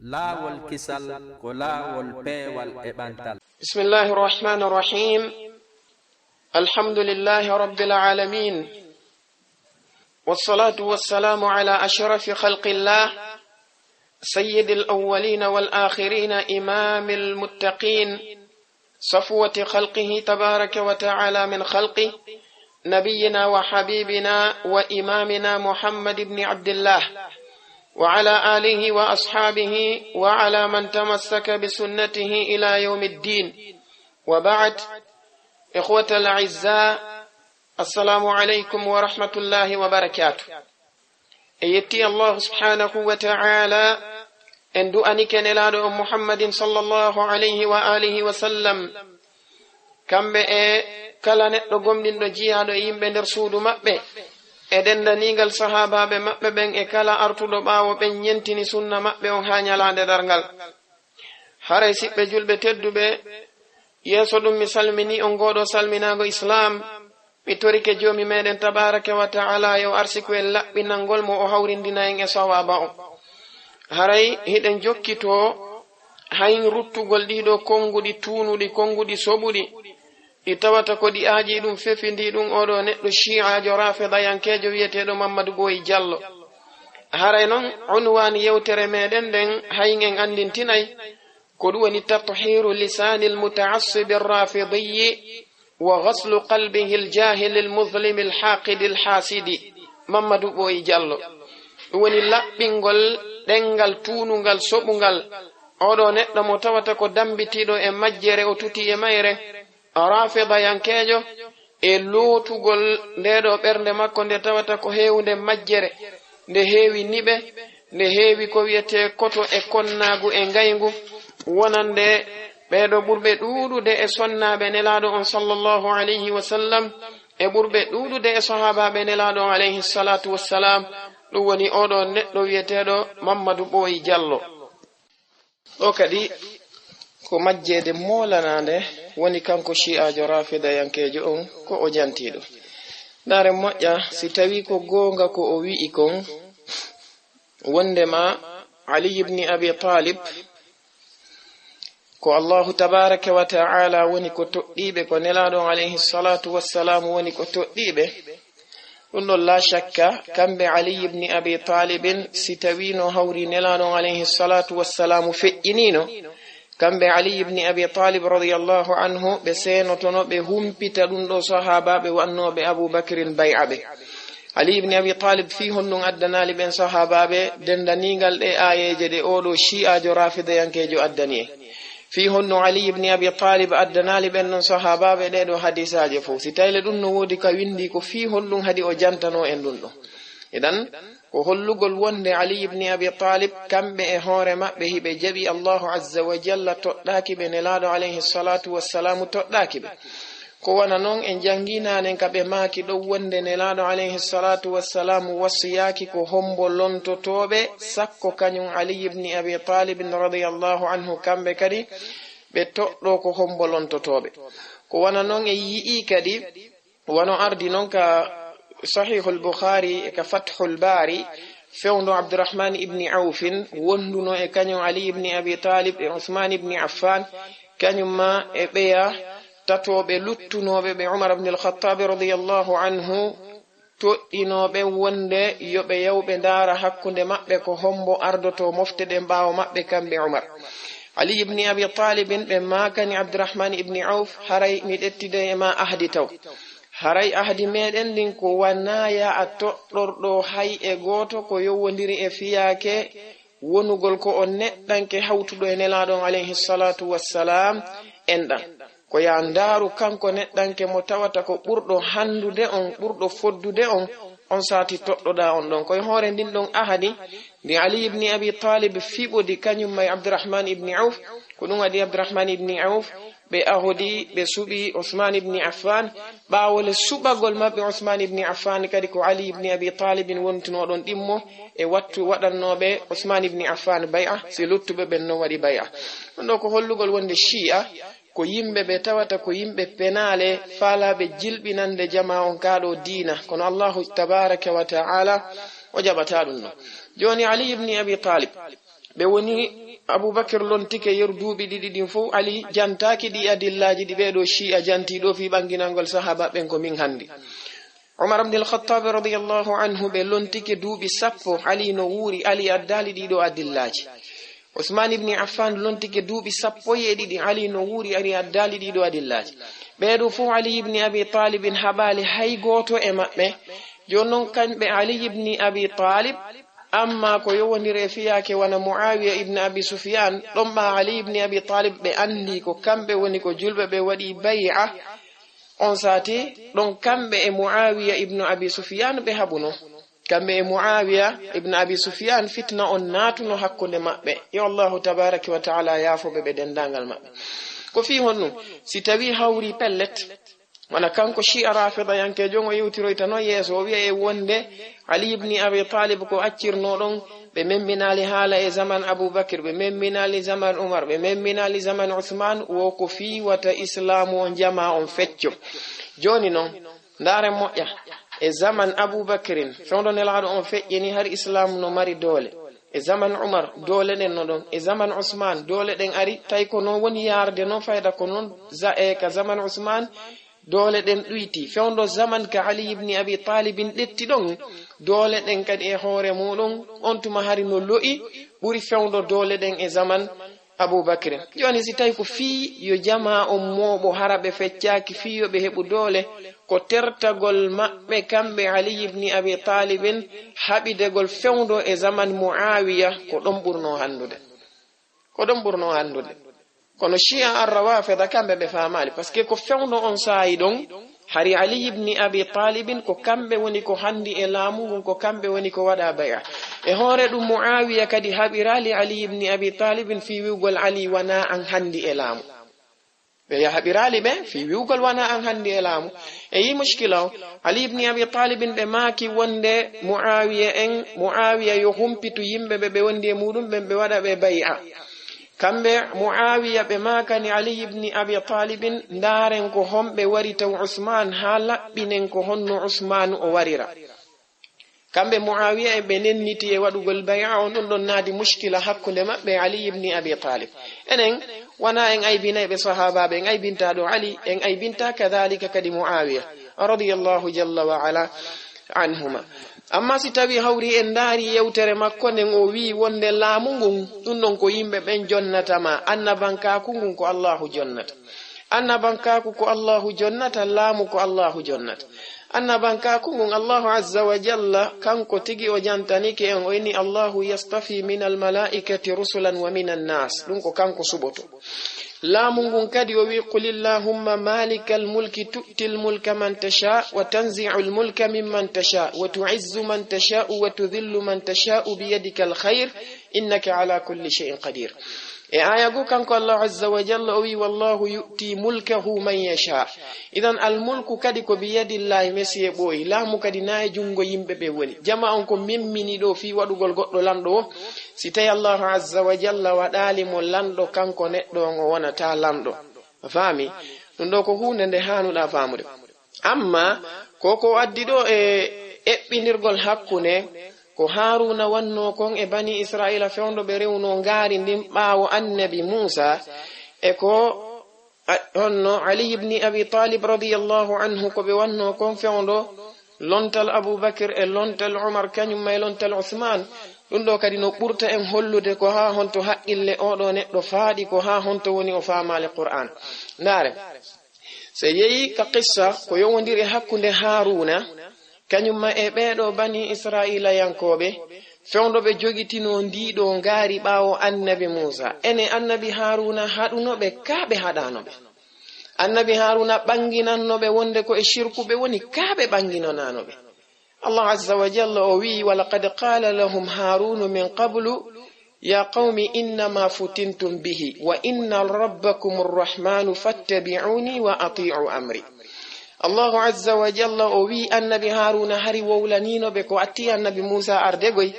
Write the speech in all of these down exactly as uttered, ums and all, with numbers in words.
Laawol kisal ko laawol peewal e ɓantal. بسم الله الرحمن الرحيم. الحمد لله رب العالمين. والصلاة والسلام على أشرف خلق الله، سيد الأولين والآخرين، إمام المتقين، صفوة خلقه تبارك وتعالى من خلقه، نبينا وحبيبنا وإمامنا محمد بن عبد الله، وعلى آله وأصحابه وعلى من تمسك بسنته إلى يوم الدين. وبعد، إخوة الأعزاء، السلام عليكم ورحمة الله وبركاته. En yetti Allahu subhanahu wa ta'ala, en du'anike Nelaaɗo on Muhammadin sallallahu alayhi wa alihi wa sallam, kamɓe e kala neɗɗo gomɗinɗo jiyaaɗo e yimɓe nder suudu maɓɓe, e dendaniigal sahaabaaɓe maɓɓe ɓen e kala artuɗo ɓaawo ɓen ñentini sunna maɓɓe on haa ñalaande darngal. Haray siɓɓe julɓe tedduɓe, yeeso ɗum mi salmini on ngooɗo salminaago Islaam, mi torike Joomi meɗen tabaaraka wa ta'ala yo arsiku en laɓɓinangol mo, o hawrindina en e sawaaba on. Haray hiɗen jokkitoo hayn ruttugol ɗiɗo konnguɗi tuunuɗi, konnguɗi soɓuɗi, ɗi tawata ko ɗi aaji ɗum fefindi ɗum oɗo neɗɗo shi'aajo raafidayankeejo wi'eteeɗo Mammadu Ɓooyi Jallo. Haray non, unwaan yewtere meɗen nden, hayn en anndintinay, ko ɗum woni tathiiru lisaanil muta'assibi rafidiyyi wa ghaslu qalbihil jaahilil muzlimil haaqidil haasidi, Mammadu Ɓooyi Jallo. Ɗum woni laɓɓingol ɗenngal tuunungal soɓungal oɗo neɗɗo mo tawata ko dammbitiiɗo e majjere, o tuti e mayre, raafidayankeejo, e lootugol ndeeɗo ɓernde makko nde tawata ko heewnde majjere, nde heewi niɓe, nde heewi ko wi'etee koto e konnaagu e ngayngu, wonande ɓeeɗo ɓurɓe ɗuuɗude e sonnaaɓe Nelaaɗo on sallallahu alayhi wa sallam, e ɓurɓe ɗuuɗude e sahaabaaɓe Nelaaɗo on alayhi salaatu wassalaam, ɗum woni oɗo neɗɗo wi'eteeɗo Mammadu Ɓooyi Jallo. Ɗo kadi ko majjeede moolanaande woni kanko shi'aajo raafidayankeejo on ko o jantiiɗo. Ndaare moƴƴa, si tawii ko goonga ko o wi'i kon, wondema Ali ibn Abi Talib ko Allahu tabaaraka wa ta'ala woni ko toɗɗiiɓe, ko Nelaaɗo on alayhi salaatu wassalaam woni ko toɗɗiiɓe, ɗum ɗon laa shakka, kamɓe Ali ibn Abi Talibin, si tawii no hawri Nelaaɗo on alayhi salaatu wassalaam feƴƴiniino, kamɓe Ali ibn Abi Talib radiyallahu anhu, ɓe seenotono, ɓe humpita ɗum ɗo sahaabaaɓe wannooɓe Abu Bakrin bay'a ɓe. Ali ibn Abi Talib fii honɗum addanaali ɓen sahaabaaɓe dendaniingal ɗe aayeeje ɗe oɗo shi'aajo raafidayankeejo addani en? Fii honɗum Ali ibn Abi Talib addanaali ɓen non sahaabaaɓe ɗee ɗoo hadiisaaje fow? Si tawii le ɗum no woodi ka winndi, ko fii honɗum hadi o jantanoo en ɗum ɗoo? Idan, ko hollugol wonde Ali ibn Abi Talib, kamɓe e hoore maɓɓe hiɓe jaɓi Allahu azza wa jalla toɗɗaaki ɓe, Nelaaɗo alayhi salaatu wassalaamu toɗɗaaki ɓe. Ko wano non en jannginaanen ka ɓe maaki ɗon wonde Nelaaɗo alayhi salaatu wassalaamu wasiyaaki ko hombo lontotooɓe, sakko kañum Ali ibn Abi Talib radiyallahu anhu, kamɓe kadi ɓe toɗɗoo ko hombo lontotooɓe. Ko wano non en yi'ii kadi, wano ardi non ka Sahihul Bukhari e ka Fathul Bari, fewndo Abdurrahman ibn Awfin wonduno e kañum Ali ibn Abi Talib e Usman ibn Affan, kañum ma e ɓeya tatooɓe luttunooɓe ɓe Umar ibn al-Khattab radiyallahu anhu toɗɗinooɓe wonde yo ɓe yaw ɓe ndaara hakkunde maɓɓe ko hombo ardoto mofte ɗen ɓaawo maɓɓe kamɓe Umar. Ali ibn Abi Talibin ɓe maakani Abdurrahman ibn Auf, haray mi ɗettiday e ma ahdi taw. Haray ahdi meɗen ndin ko wanaa ya a toɗɗorɗo hay e gooto ko yowondiri e fiyaake wonugol ko on neɗɗanke hawtuɗo e Nelaaɗo on alayhi salaatu wassalam enɗan. Ko ya ndaaru kanko neɗɗanke mo tawata ko ɓurɗo hanndude on, ɓurɗo foddude on, on saati toɗɗoɗaa on ɗon. Ko e hoore ndin ɗon ahadi ndi Ali ibn Abi Talib fiɓodi kañum ma e Abdurrahman ibn Auf. Ko ɗum waɗi Abdurrahman ibn Auf ɓe ahodi, ɓe suɓi Usman ibn Affan. Ɓaawo le suɓagol maɓɓe Usman ibn Affan kadi, ko Ali ibn Abi Talibin wontunoo ɗon ɗimmo e wattu waɗannooɓe Usman ibn Affan bay'a, si luttuɓe ɓen non waɗi bay'a. Ɗum ɗo ko hollugol wonde Shi'a ko yimɓe ɓe tawata ko yimɓe penaale, faalaaɓe jilɓinande jamaa on kaa ɗo diina, kono Allahu tabaaraka wa ta'ala o jaɓataa ɗum ɗon. Jooni Ali ibn Abi Talib, ɓe woni Abubakir lontike yeru duuɓi ɗiɗi ɗin fof, Ali jantaaki ɗi adillaaji ɗi ɓee ɗoo Shi'a janti ɗoo fii ɓanginangol sahaaba ɓen ko min hanndi. Umar ibn al-Khattab radiyallahu anhu ɓe lontike duuɓi sappo, Ali no wuuri, Ali addaali ɗii ɗoo adillaaji. Usman ibn Affan lontike duuɓi sappo e ɗiɗi, Ali no wuuri, Ali addaali ɗii ɗoo adillaaji. Ɓee ɗoo fof Ali ibn Abi Talib en haɓaali hay gooto e maɓɓe. Jooni non kamɓe Ali ibn Abi Talib, amma ko yowondiri e fiyaake wano Muawiya ibn Abi Sufyan, ɗon ɓaa Ali ibn Abi Talib ɓe anndi ko kamɓe woni ko julɓe ɓe waɗi bay'a. On sati ɗon kamɓe e Muawiya ibn Abi Sufyan ɓe haɓuno. Kamɓe e Muawiya ibn Abi Sufyan fitna on naatuno hakkunde maɓɓe. Yo Allahu tabaraka wa ta'ala yaafo ɓe ɓe denndaangal maɓɓe. Ko fii honɗum? Si tawi hawri pellet, wona kanko Shi'a Rafidayankeejo on o yewtiroyta non yeeso, o wi'a e wonde Ali ibn Abi Talib ko accirno ɗon, ɓe memminaali haala e zaman Abu Bakr, ɓe memminaali zaman Umar, ɓe memminaali zaman Usman, wo ko fii wata Islaamu on jamaa on fecco. Jooni non, ndaaren moƴƴa, e zaman Abu Bakrin, fewndo Nelaaɗo on feƴƴini, hari Islaamu no mari doole. E zaman Umar, doole ɗen no ɗon. E zaman Usman, doole ɗen ari, tawi ko non woni yaarde non, fayda ko non za-, e ka zaman Usman, doole ɗen ɗuyti. Fewndo zaman ka Ali ibn Abi Talibin ɗetti ɗon, doole ɗen kadi e hoore muɗum, on tuma hari no lo'i, ɓuri fewndo doole ɗen e zaman Abu Bakrin. Jooni si tawi ko fii yo jamaa on mooɓo hara ɓe feccaaki fii yo ɓe heɓu doole, ko tertagol maɓɓe kamɓe Ali ibn Abi Talibin haɓidegol fewndo e zaman Muawiya, ko ɗon ɓurno hanndude. Ko ɗon ɓurno hanndude. Kono Shi'a Ar-Rawafida kamɓe ɓe faamaali, parce que ko fewndo on saa'i ɗon, hari Ali ibn Abi Talibin ko kamɓe woni ko hanndi e laamu ngun, ko kamɓe woni ko waɗa bay'a. E hoore ɗum Muawiya kadi haɓiraali Ali ibn Abi Talibin fii wi'ugol Ali wana an hanndi e laamu. Ɓe haɓiraali ɓe fii wi'ugol wana an hanndi e laamu. E yi mushkila o, Ali ibn Abi Talibin ɓe maaki wonde Muawiya en, Muawiya yo humpitu yimɓe ɓe ɓe wondi e muɗum ɓen ɓe waɗa ɓe bay'a. Kamɓe Muawiya ɓe maakani Ali ibn Abi Talibin, ndaaren ko homɓe wari taw Usman haa laɓɓinen ko honno Usmanu o warira. Kamɓe Muawiya en ɓe nenniti e waɗugol bay'a on, ɗum ɗon naadi mushkila hakkunde maɓɓe e Ali ibn Abi Talib. Enen, wana en aybinay ɓe sahaabaaɓe, en aybinta ɗo Ali, en aybinta kadhalika kadi Muawiya, radiyallahu jalla wa ala anhuma. Amma si tawi hawri en ndaari yewtere makko nden, o wi'i wonde laamu ngun, ɗum ɗon ko yimɓe ɓen jonnata ma, annabankaaku ngun ko Allahu jonnata. Annabankaaku ko Allahu jonnata, laamu ko Allahu jonnata. Annabankaaku ngun Allahu azza wa jalla, kanko tigi o jantanike en, o inni, "Allahu yastafi min almalaikati rusulan wa min annas." Ɗum ko kanko suɓoto. Laamu ngun kadi o wi, "Qul illahumma malikal mulki tu'til mulka man tasha, wa tanzi'ul mulka mimman tasha, wa tu'izzu man tasha, wa tudhillu man tasha, biyadikal khair, innaka ala kulli shay'in qadir." E aya goo, kanko Allahu azza wa jalla o wi, "Wallahu yu'ti mulkahu man yasha." Idan al mulku kadi ko biyadillahi, mesiye ɓooyi. Laamu kadi na e junngo yimɓe ɓe woni. Jama on ko memmini ɗo fii waɗugol goɗɗo lanɗo o. Si tawi Allahu azza wa jalla waɗaali mo lanɗo, kanko neɗɗo on o wonata lanɗo. A faami? Ɗum ɗo ko huunde nde haanuɗa faamude. Amma ko ko addi ɗo e eɓɓinirgol hakkunde, ko Haaruuna wannoo kon e Bani Israa'iila fewndo ɓe rewnoo ngaari ndin ɓaawo Annabi Muusaa, e ko a-, honno Ali ibn Abi Talib radiyallahu anhu ko ɓe wannoo kon fewndo lontal Abu Bakr e lontal Umar, kañum ma e lontal Usmaan. Ɗum ɗo kadi no ɓurta en hollude ko haa honto haqqille oɗo neɗɗo faaɗi, ko haa honto woni o faamaali Qur'aan. Ndaare. So yehii ka qissa ko yowondiri e hakkunde Haaruuna, kañum ma e ɓeeɗo Bani Israa'iilayankooɓe, fewndo ɓe jogitinoo ndii ɗoo ngaari ɓaawo Annabi Muusaa. Ene Annabi Haaruuna haɗuno ɓe kaa ɓe haɗaano ɓe? Annabi Haaruuna ɓannginanno ɓe wonde ko e shirku ɓe woni kaa ɓe ɓannginanaano ɓe? Allah azza wa jalla o wi'i, "Wa laqad qala lahum Harunu min qablu, ya qawmi innama futintum bihi, wa inna rabbakum arrahmanu fattabi'uni wa ati'u amri." Allahu azza wa jalla o wi'i Annabi Haruna hari wowlanino ɓe ko atti Annabi Musa ardegoy,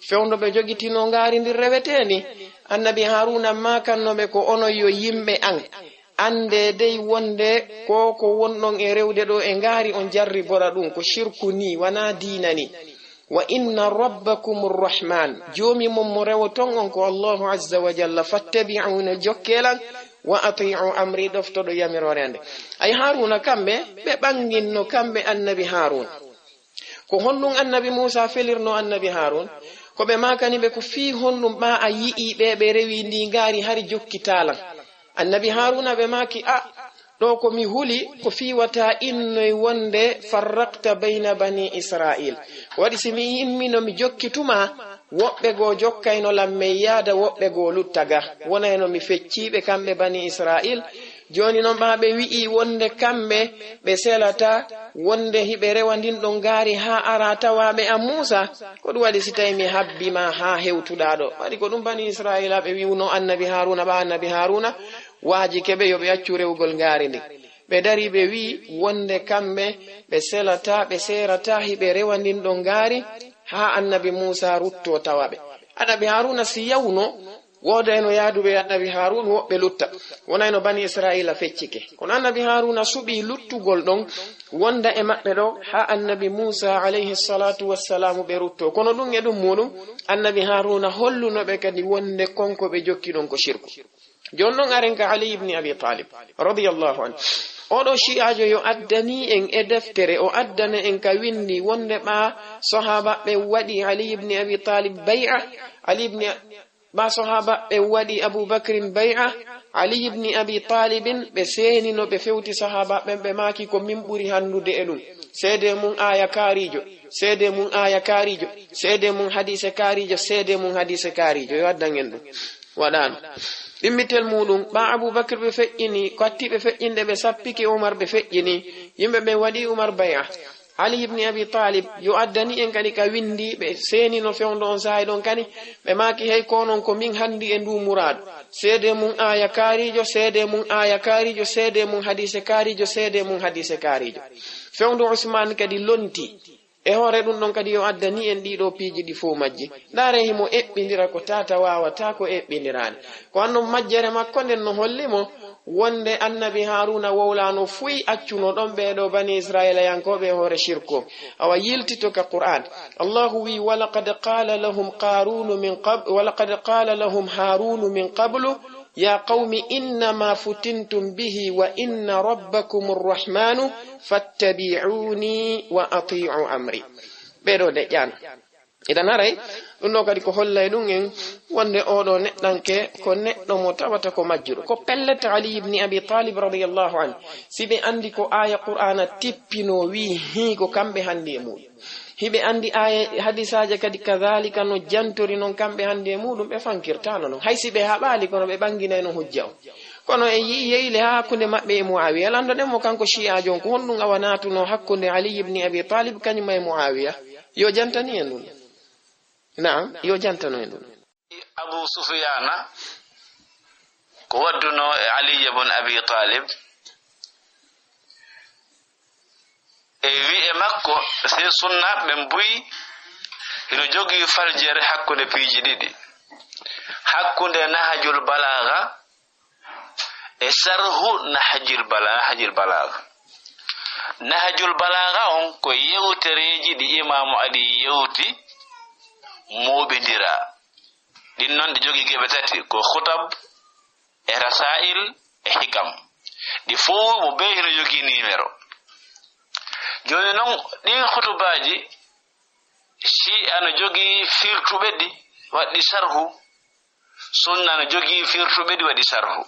fewndo ɓe jogitino ngaari ndin reweteeni. Annabi Haruna maakanno ɓe ko onon yo yimɓe an. Anndee dey wonde ko ko wonɗon e rewde ɗo e ngaari on jarribora ɗum, ko shirku nii, wanaa diina nii. "Wa inna rabbakumur rahman, joomi mon mo rewoton on ko Allahu azza wa jalla, fattabi'una, jokkelan, wa ati'u amri, ɗoftoɗo yamiroore ande." Ay Haruna, kamɓe, ɓe ɓanginno, kamɓe annabi Harun. Ko honɗum annabi Musa felirno annabi Harun? Ko ɓe makani ɓe ko fii honɗum ɓa a yi'i ɓe ɓe rewi ndi ngaari hari jokkitalan? Annabi Haruna ɓe maki, a, ɗo ko mi huli ko fii wata innoy wonde farraqta bayna bani Isra'il. Ko waɗi si mi immino mi jokkituma, woɓɓe goo jokkayno lan men yaada woɓɓe goo lutta ga. Wonayno mi fecciiɓe kamɓe bani Isra'il. Jooni non ɓa ɓe wi'i wonde kamɓe ɓe selata wonde hiɓe rewa ndin ɗon ngaari haa ara tawa ɓe an Muusa. Ko ɗum waɗi si tawi mi habbi ma haa hewtuɗa ɗo? Waɗi ko ɗum bani Isra'ila ɓe wi'uno annabi Haruna, ɓa annabi Haruna waajike ɓe yo ɓe accu rewugol ngaari ndin. Ɓe dari ɓe wi'i wonde kamɓe ɓe selata, ɓe seerata hiɓe rewa ndin ɗon ngaari haa annabi Muusa rutto tawa ɓe. Annabi Haruna si yawno, woodayno yaaduɓe e annabi Harun woɓɓe lutta. Wonayno bani Isra'ila feccike. Kono annabi Haruna suɓi luttugol ɗon wonda e maɓɓe ɗo haa annabi Muusa alayhi salatu wassalamu ɓe rutto. Kono ɗum e ɗum muɗum, annabi Haruna holluno ɓe kadi wonde kon ko ɓe jokki ɗon ko shirku. Jooni non aren ka Ali ibn Abi Talib radiyallahu anhu. Oɗo shi'ajo yo addani en e deftere, o addana en ka windi wonde ɓa sahaaba ɓe waɗi Ali ibn Abi Talib bay'a, Ali ibn, ɓa sahaaba ɓe waɗi Abu Bakrin bay'a, Ali ibn Abi Talibin ɓe seenino ɓe fewti sahaaba ɓen ɓe maaki ko min ɓuri handude e ɗum. Seede mun aya kaarijo, seede mun aya kaarijo, seede mun hadise kaarijo, seede mun hadise kaarijo. Yo addan en ɗum. Waɗaano. Ɗimmitel muɗum, ɓa Abu Bakr ɓe feƴƴini, ko hatti ɓe feƴƴinde ɓe sappike Umar ɓe feƴƴini. Yimɓe ɓen waɗi Umar bay'a. Ali ibn Abi Talib, yo addani en kadi ka windi, ɓe seenino fewndo on saa'i ɗon kadi, ɓe maaki hey ko onon ko min handi e ndu muraadu. Seede mun aya kaarijo, seede mun aya kaarijo, seede mun hadise kaarijo, seede mun hadise kaarijo. Fewndo Usman kadi lonti. E hoore ɗum ɗon kadi yo addani en ɗiɗo piiji ɗi fow majji. Ndaare himo eɓɓindira ko tata wawata ko eɓɓindiraani. Ko anno majjere makko nden no holli mo wonde annabi Haruna wowlano fuy accuno ɗon ɓeeɗo bani Isra'ilayankoɓe e hoore shirku. Awa yiltito ka Qur'an. Allahu wi, "Walaqad qala lahum Qarunu min qab-, walaqad qala lahum Harunu min qablu, ya qawmi innama futintum bihi wa inna rabbakumur rahmanu fattabi'uni wa ati'u amri." Ɓeeɗo deƴƴaano. Idan haray, ɗum ɗo kadi ko hollay ɗum en wonde oɗo neɗɗanke ko neɗɗo mo tawata ko majjuɗo. Ko pellet Ali ibn Abi Talib radiyallahu anhu, si ɓe andi ko aya Qur'ana tippino wi hii ko kamɓe handi e muɗum. Hiɓe andi aya hadisaje kadi kadhalika no jantori non kamɓe handi e muɗum, ɓe fankirtano non. Hay si ɓe haɓali kono ɓe ɓanginayno hujja on. Kono en yi'i yeyle ha hakkunde maɓɓe e Muawiya. Landoɗen mo kanko shi'ajo on ko honɗum awa natuno hakkunde Ali ibn Abi Talib kañum e Muawiya. Yo jantani en ɗum. Naam, yo jantano en ɗum. Abu Sufyana ko wadduno e Ali ibn Abi Talib. E wi'e makko, sey sunna ɓe mbuyi hino jogii faljere hakkunde piiji ɗiɗi. Hakkunde Nahjul Balagha e sarhu Nahjil Bala-, Nahjil Balagha. Nahjul Balagha on ko yewtereeji ɗi Imaamu Ali yewti mooɓindira. Ɗin non ɗi jogii geɓe tati, ko khutab, e rasail, e hikam. Ɗi fow mo bee hino jogii nimero. Jooni non, ɗin khutubaaji, Shi'a no jogii firtuɓe ɗi waɗi sarhu, Sunna no jogii firtuɓe ɗi waɗi sarhu.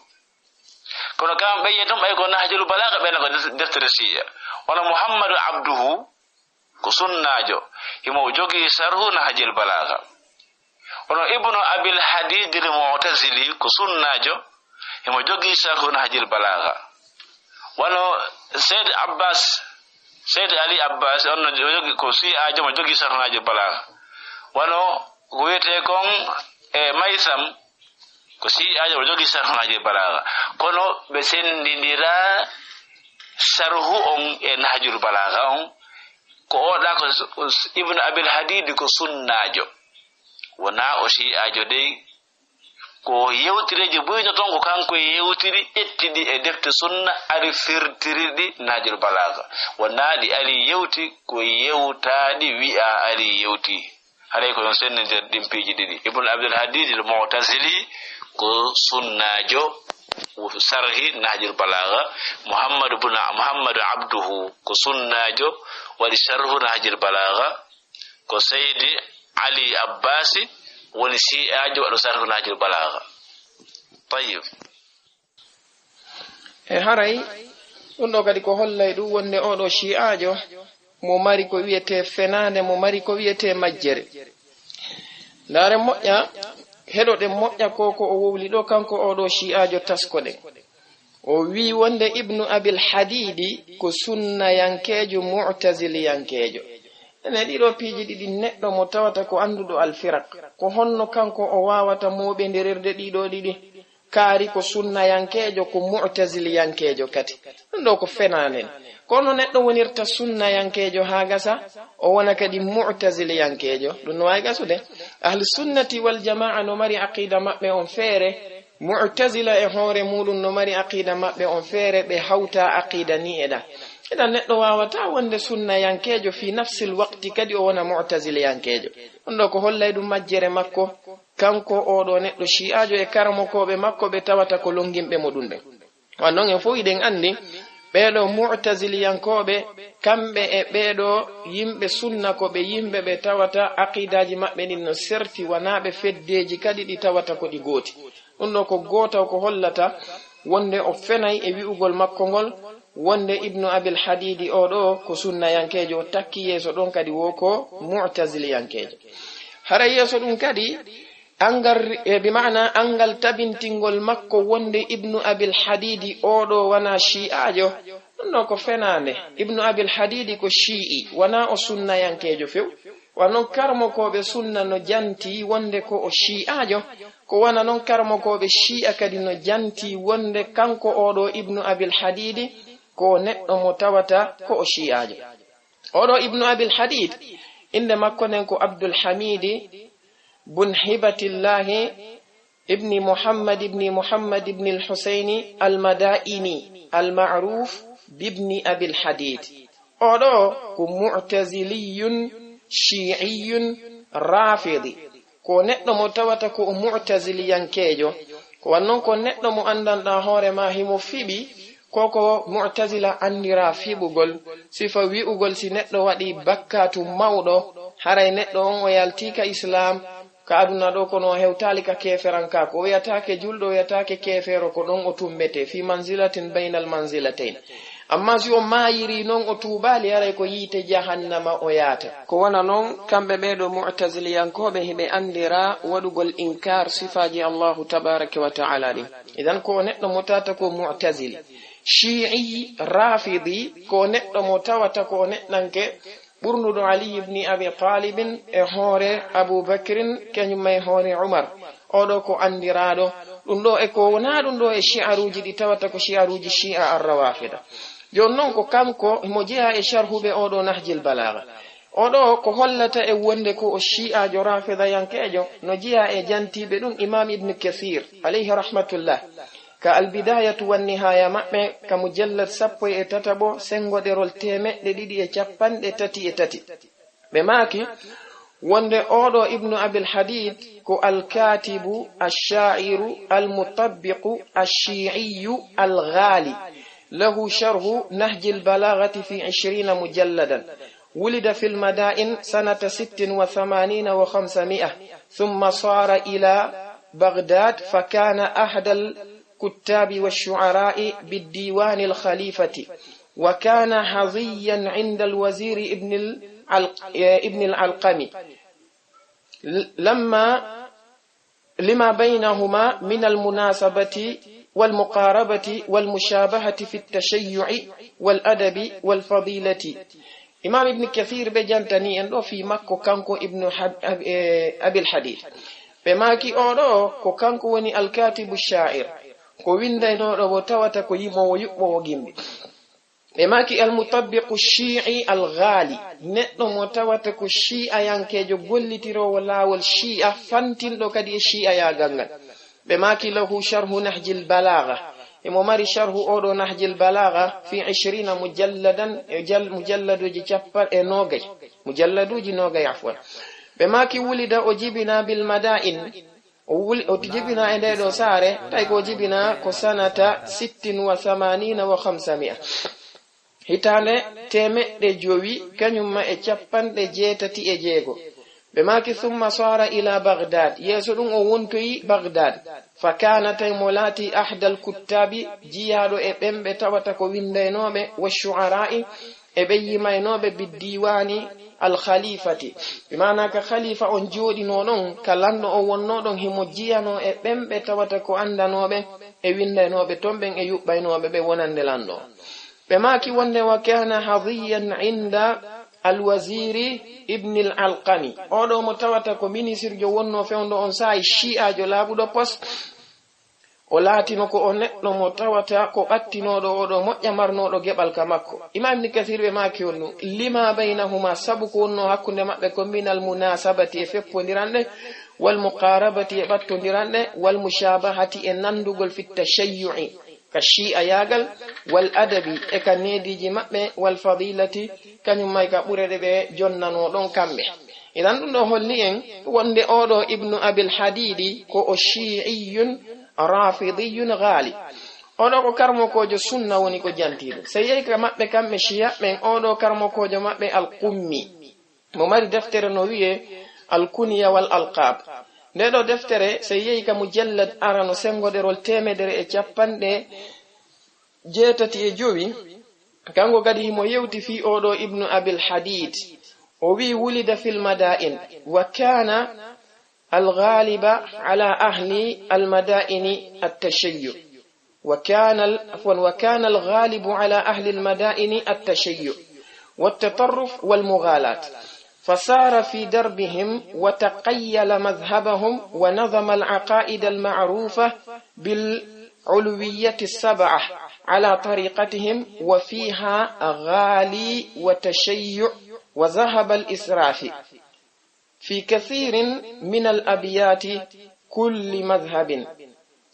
Kono kamɓe ɓe yi'eten ɓay ko Nahjul Balagha ɓen ko def-, deftere Shi'a. Wano Muhammadu Abduhu ko sunnaajo, himo jogii sarhu Nahjul Balagha. Wano Ibnu Abil Hadid al Mu'tazili ko sunnaajo, himo jogii sarhu Nahjul Balagha. Wano Sayyid Abbas, Sayyid Ali Abbas, on no jogi, ko Shi'aajo mo jogii sarhu Nahjul Balagha. Wano ko wi'etee kon e Maysam, ko Shi'aajo mo jogii sarhu Nahjul Balagha. Kono ɓe senndindira sarhu on e Nahjul Balagha on. Ko oɗa ko s-, s-, Ibnu Abil Hadid ko sunnaajo. Wonaa o Shi'aajo dey, Ko yewtireeji buyno toon ko kanko yewtiri, ƴetti ɗi e defte sunna, ari firtiri ɗi Nahjul Balaaga. Wonaa ɗi ari yewti ko yewtaaɗi wiya ari yewti. Haray ko ɗum sennindira ɗin piiji ɗiɗi. Ibn Abdul Hadid al Mu'tazili ko sunnaajo, sarhi Nahjul Balaaga. Muhammad ibn, Muhammad Abduhu ko sunnaajo, waɗi sarhu Nahjul Balaaga. Ko Seydi Ali Abbasi woni si'aajo waɗo sarhu Nahjul Balaaga. Tayyib. E haray, ɗum ɗo kadi ko hollay ɗum wonde oɗo shi'aajo mo mari ko wiyetee fenaande, mo mari ko wiyetee majjere. Ndaaren moƴƴa, heɗoɗen moƴƴa ko ko o wowli ɗo, kanko oɗo shi'aajo taskoɗen. O wii wonde Ibnu Abil Hadidi ko sunnayankeejo, mu'taziliyankeejo. Ene ɗiɗo piiji ɗiɗi, neɗɗo mo tawata ko annduɗo alfirak, ko honno kanko o waawata mooɓindirirde ɗiɗo ɗiɗi? Kaari ko sunnayankeejo, ko mu'taziliyankeejo kadi. Ɗum ɗo ko fenaande. Kono neɗɗo wonirta sunnayankeejo haa gasa, o wona kadi mu'taziliyankeejo. Ɗum no waawi gasude. Ahlu sunnati wal jamaa no mari aqida maɓɓe on feere, mu'tazila e hoore muɗum no mari aqida maɓɓe on feere, ɓe hawta aqida ni e ɗa. Idan neɗɗo waawata wonde sunnayankeejo fi nafsil waqti kadi o wona mu'taziliyankeejo. Ɗum ɗo ko hollay ɗum majjere makko. Kanko oɗo neɗɗo shi'aajo e karamokooɓe makko ɓe tawata ko longimɓe mo ɗum ɓen. Wa non en fof iɗen anndi ɓeeɗo mu'taziliyankooɓe, kamɓe e ɓeeɗo yimɓe sunna ko ɓe yimɓe ɓe tawata aqidaaji maɓɓe ɗin no serti, wanaa ɓe feddeeji kadi ɗi tawata ko ɗi gooti. Ɗum ɗo ko gooto ko hollata wonde o fenay e wi'ugol makko ngol, wonde Ibnu Abil Hadidi oɗo ko sunnayankeejo, o takki yeeso ɗon kadi wo ko mu'taziliyankeejo. Hara yeeso ɗum kadi, angal, e bi maana angal tabintingol makko wonde Ibnu Abil Hadidi oɗo wana shi'aajo, ɗum ɗo ko fenaande. Ibnu Abil Hadidi ko shi'i, wana o sunnayankeejo few. Wa non karamokooɓe sunna no janti wonde ko o shi'aajo, ko wana non karamokooɓe shi'a kadi no janti wonde kanko oɗo Ibnu Abil Hadidi ko neɗɗo mo tawata ko o shi'aajo. Oɗo Ibnu Abil Hadid, innde makko nden ko Abdul Hamidi bun Hibatillahi ibni Muhammad ibni Muhammad ibni al-Husayni al-Madaini al-ma'ruf bibni Abil Hadid. Oɗo ko mu'taziliyun shi'iyun rafidi. Ko neɗɗo mo tawata ko o mu'taziliyankeejo. Ko wan non ko neɗɗo mo anndanɗaa hoore maa himo fiɓi, ko ko mu'tazila anndiraa fiɓugol, sifa wi'ugol si neɗɗo waɗi bakkaatu mawɗo, haray neɗɗo on o yaltii ka Islaam, ka aduna ɗo kono o hewtaali ka keeferankaaku. O wiyataake julɗo, o wiyataake keefeero, ko ɗon o tummbetee, fi manzilatin baynal manzilatayn. Amma si o maayiri non o tuubaali, haray ko yiite jahannama o yaata. Ko wana non, kamɓe ɓeeɗo mu'taziliyankooɓe hiɓe anndira waɗugol inkaar sifaaji Allahu tabaaraka wa ta'ala ɗin. Idan ko neɗɗo mo tawata ko mu'tazili, shi'i, rafidi, ko neɗɗo mo tawata ko neɗɗanke ɓurnuɗo Ali ibni Abi Talibin e hoore Abu Bakrin, kañum e hoore Umar. Oɗo ko anndiraaɗo. Ɗum ɗo e ko wonaa ɗum ɗo e shi'aruuji ɗi tawata ko shi'aruuji shi'a ar-rawafida. Jooni non ko kanko mo jeyaa e sharhuɓe oɗo Nahjil Balaaga. Oɗo ko hollata e wonde ko o shi'aajo rafidayankeejo no jeyaa e jantiiɓe ɗum Imam Ibn Kathir, alayhi rahmatullah. Ka Al-Bidayatu wan Nihaya maɓɓe, ka mujallad sappo e tataɓo, senngo ɗerol teemeɗɗe ɗiɗi e cappanɗe tati e tati. Ɓe maaki wonde oɗo Ibnu Abil Hadid ko al-katibu ash-sha'iru al-mutabbiqu ash-shi'iyyu al-ghali. Lahu sharhu Nahjil Balaghati fi ishrina mujalladan. ولد في المدائن سنة ست وثمانين وخمسمائة، ثم صار إلى بغداد فكان أحد الكتاب والشعراء بالديوان الخليفة، وكان حظيا عند الوزير ابن العلق-، ابن العلقمي، لما لما بينهما من المناسبة والمقاربة والمشابهة في التشيع والأدب والفضيلة. Imam Ibn Kathir ɓe jantani en ɗo fii makko kanko Ibnu Had-, Ab-, eh, Abil Hadid. Ɓe maaki oɗo ko kanko woni alkatibu sha'ir, ko windaynooɗo mo tawata ko yimoowo yuɓɓoowo gimbi. Ɓe maaki almutabbiqu shi'i alghali, neɗɗo mo tawata ko shi'ayankeejo gollitiroowo laawol shi'a, fantinɗo kadi e shi'ayaagal ngal. Ɓe maaki lahu sharhu Nahjil Balaaga. Imo mari sharhu oɗo Nahjil Balaaga fi ishrina mujalladan, e jal-, mujalladuuji cappan-, e noogay. Mujalladuuji noogay, afwan. Ɓe maaki wulida o jibina bil Madain. O wuli, o jibina e nde ɗo saare, tawi ko jibina ko sanata sittin wa samanina wa khamsamia. Hitaande teemeɗɗe jowi, kañum ma e capanɗe jeetati e jeego. Ɓe maaki, "Summa saara ila Baghdad." Yeeso ɗum o wontoyi Baghdad. Fa kaana, tawi mo laati ahdal kuttaabi, jiyaaɗo e ɓen ɓe tawata ko winndaynooɓe, wa shu'ara'i, e ɓe yimaynooɓe, bi diiwaani al khalifati. Bi maana ka khalifa on jooɗinoo ɗon, ka lanɗo on wonnoo ɗon, himo jiyanoo e ɓen ɓe tawata ko anndanooɓe e winndaynooɓe ton ɓen e yuɓɓaynooɓe ɓe wonande lanɗo on. Ɓe maaki wonde, "Wa kana hadiyan inda al-waziri ibn al-Alqami." Oɗo mo tawata ko minisirjo wonno fewndo on saa'i, shi'ajo laaɓuɗo pos. O laatino ko o neɗɗo mo tawata ko ɓattinoɗo oɗo moƴƴa marnoɗo geɓal ka makko. Imam Ibn Kathir ɓe maaki on ɗum, "Lima baynahuma," sabu ko wonno hakkunde maɓɓe ko, "min al-munasabati," e feppondiranɗe, "wal muqarabati," e ɓattondiranɗe, "wal mushabahati," e nandugol, "fit tashayyu'i," ka shi'ayaagal, "wal adabi," e ka neediiji maɓɓe, "wal fadilati," kañum may ka ɓure ɗe ɓe jonnanoo ɗon kamɓe. Idan ɗum ɗo holli en wonde oɗo Ibnu Abil Hadidi ko o shi'iyun rafidiyun ghali. Oɗo ko karmokoojo sunna woni ko jantiiɗo. So yehi ka maɓɓe kamɓe shi'a ɓen, oɗo karmokoojo maɓɓe al-Qummi. Mo mari deftere no wi'ee Al-Kunya wal Alqab. Nde ɗo deftere, so yehi ka mujallad arano, senngoderol teemedere e capanɗe jeetati e jowi, kanko kadi himo yewti fii oɗo Ibnu Abil Hadid. O wi'i, "Wulida fil madain, wa kana al ghaliba ala ahli al madaini at tashayyu." وكان ال-، عفوًا، "وكان الغالب على أهل المدائن التشيع والتطرف والمغالاة، فسار في دربهم وتقيل مذهبهم ونظم العقائد المعروفة بالعلوية السبعة على طريقتهم، وفيها غالي وتشيع وذهب الإسراف." في كثير من الأبيات كل مذهب.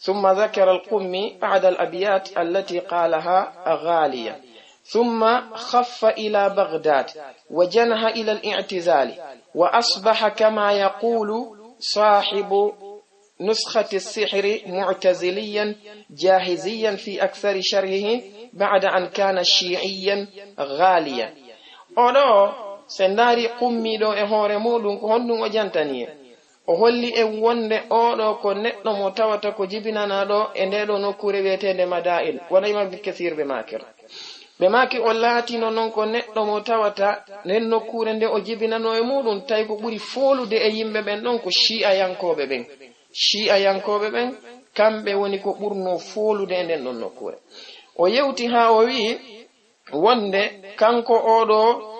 ثم ذكر القمي بعض الأبيات التي قالها غاليا. ثم خف إلى بغداد وجنح إلى الاعتزال، وأصبح كما يقول صاحب نسخة السحر معتزليا جاهزيا في أكثر شرحه بعد أن كان شيعيا غاليا. Oɗo, so ndaari Qummi ɗo e hoore muɗum, ko honɗum o jantani en? O holli en wonde oɗo ko neɗɗo mo tawata ko jibinanaaɗo e nde ɗo nokkuure wi'eteende Madain, wano Imam Ibn Kathir ɓe maakir. Ɓe maaki o laatino non ko neɗɗo mo tawata nden nokkuure nde o jibinanoo e muɗum, tawi ko ɓuri foolude e yimɓe ɓen ɗon ko shi'ayankooɓe ɓen. Shi'ayankooɓe ɓen, kamɓe woni ko ɓurnoo foolude e nden ɗon nokkuure. O yewti haa o wi'i wonde kanko oɗo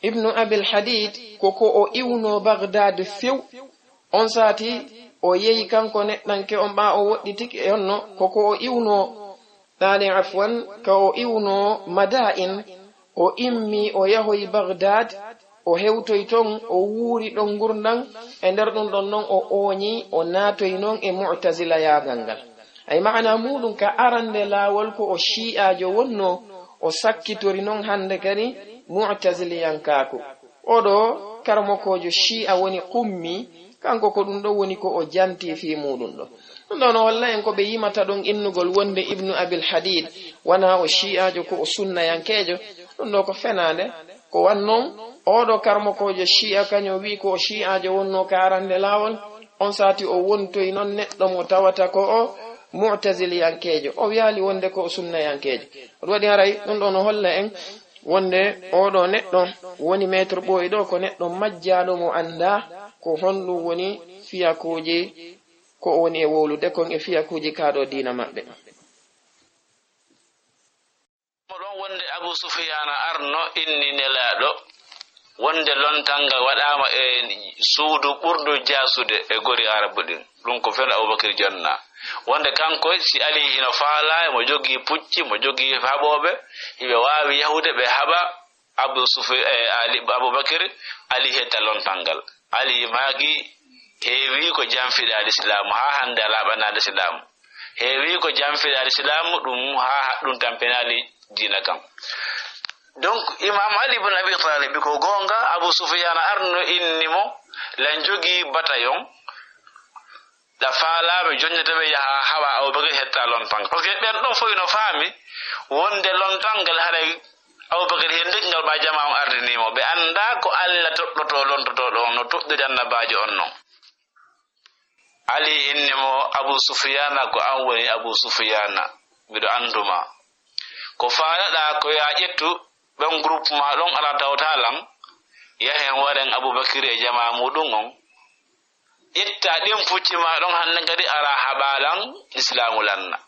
Ibnu Abil Hadid ko ko o iwnoo Baghdad few. On saati o yehi kanko neɗɗanke on ɓaa o woɗɗitike e honno ko ko o iwnoo Ɗaali, afwan, ka o iwnoo Madain, o immii, o yahoyi Bagdad, o hewtoyi ton, o wuuri ɗon ngurndan. E nder ɗum ɗon non, o ooñii, o naatoyi non e Mu'tazilayaagal ngal. Ay, maana muuɗum, ka arande laawol ko o Shi'aajo wonnoo, o sakkitori non hannde kadi Mu'taziliyankaaku. Oɗo karamokoojo Shi'a woni Qummi, kanko ko ɗum ɗo woni ko o janti fii muuɗum ɗo. Ɗum ɗo no holla en ko ɓe yimata ɗon innugol wonde Ibnu Abil Hadid wanaa o Shi'aajo, ko o sunnayankeejo. Ɗum ɗo ko fenaande. Ko wan non, oɗo karamokoojo Shi'a kañum wi'i ko o Shi'aajo wonnoo ka arande laawol, on saati o wontoyi non neɗɗo mo tawata ko o Mu'taziliyankeejo. O wiyaali wonde ko o sunnayankeejo. Ɗum waɗi haray ɗum ɗo no holla en wonde oɗo neɗɗo woni maître ɓooyi ɗo ko neɗɗo majjaaɗo mo anndaa ko honɗum woni fiyakuuji ko o woni e wowlude kon e fiyakuuji kaa ɗo diina maɓɓe. Mo ɗon wonde Abu Sufyaana arno inni Nelaaɗo wonde lontal ngal waɗaama e suudu ɓurndu jaasude e gori Arabu ɗin. Ɗum ko fen Abubakar jonna. Wonde kanko, si Ali hino faalaa, mo jogii pucci, mo jogii haɓooɓe, hiɓe waawi yahude ɓe haɓa Abu Sufi-, eh, Ali, Abubakar, Ali hedda lontal ngal. Ali maaki, Heewi ko janfiɗaa lislaamu, haa hannde a laaɓanaade lislaamu. Heewi ko janfiɗaa lislaamu, ɗum haa ɗum tampinaali diina kan. Donc, Imam Ali ibn Abi Talib, ko goonga, Abu Sufyan arno inni mo, lan jogii batayon, ɗa faalaaɓe jonnete ɓe yaha haɓa Abubakar hetta lontan. Parce que ɓen ɗon fof ino faami wonde lontangal haray Abubakar he ndekngal ɓa jama on ardinii mo. Ɓe anndaa ko Alla toɗɗotoo lontotooɗo on no toɗɗiri annabaajo on non. Ali inni mo, Abu Sufyana, ko an woni Abu Sufyana, miɗo annduma. Ko faalaɗaa ko yo a ƴettu ɓen groupe ma ɗon ala tawta lan, yahen waren Abubakir e jama muɗum on. Ƴetta ɗin pucci ma ɗon hannde kadi ara haɓa lan, Islaamu lanna.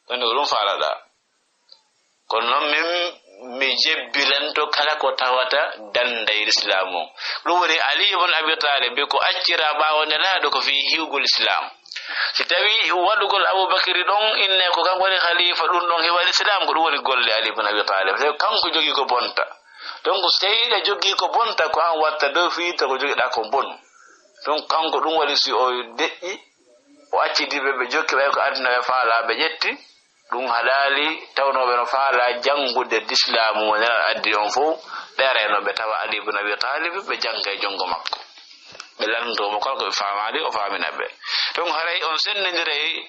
Ɗon ko ɗum faalaɗaa. Kono noon min mi jebbilanto kala ko tawata danday Islaamu on. Ɗum woni Ali ibn Abi Talib ko accira ɓaawo Nelaaɗo ko fii hiwgol Islaam. Si tawi waɗugol Abubakiri ɗon inne ko kanko woni khalifa, ɗum ɗon hiwal Islaam, ko ɗum woni golle Ali ibn Abi Talib. Tawi kanko jogii ko bonta. Donc, so tawi ɗa jogii ko bonta, ko an watta dow fii to ko jogiɗaa ko bonu. Donc, kanko ɗum waɗi si o deƴƴi, o accidi ɓe, ɓe jokki ɓay ko aduna ɓe faalaa, ɓe ƴetti. Ɗum haɗaali tawnooɓe no faalaa janngude lislaamu mo Nelaaɗo addi on fof, ɓe arayno ɓe tawa Ali ibn Abi Talib, ɓe jannga e junngo makko. Ɓe lanndoo mo kala ko ɓe faamaali, o faamina ɓe. Donc, haray on senndindiray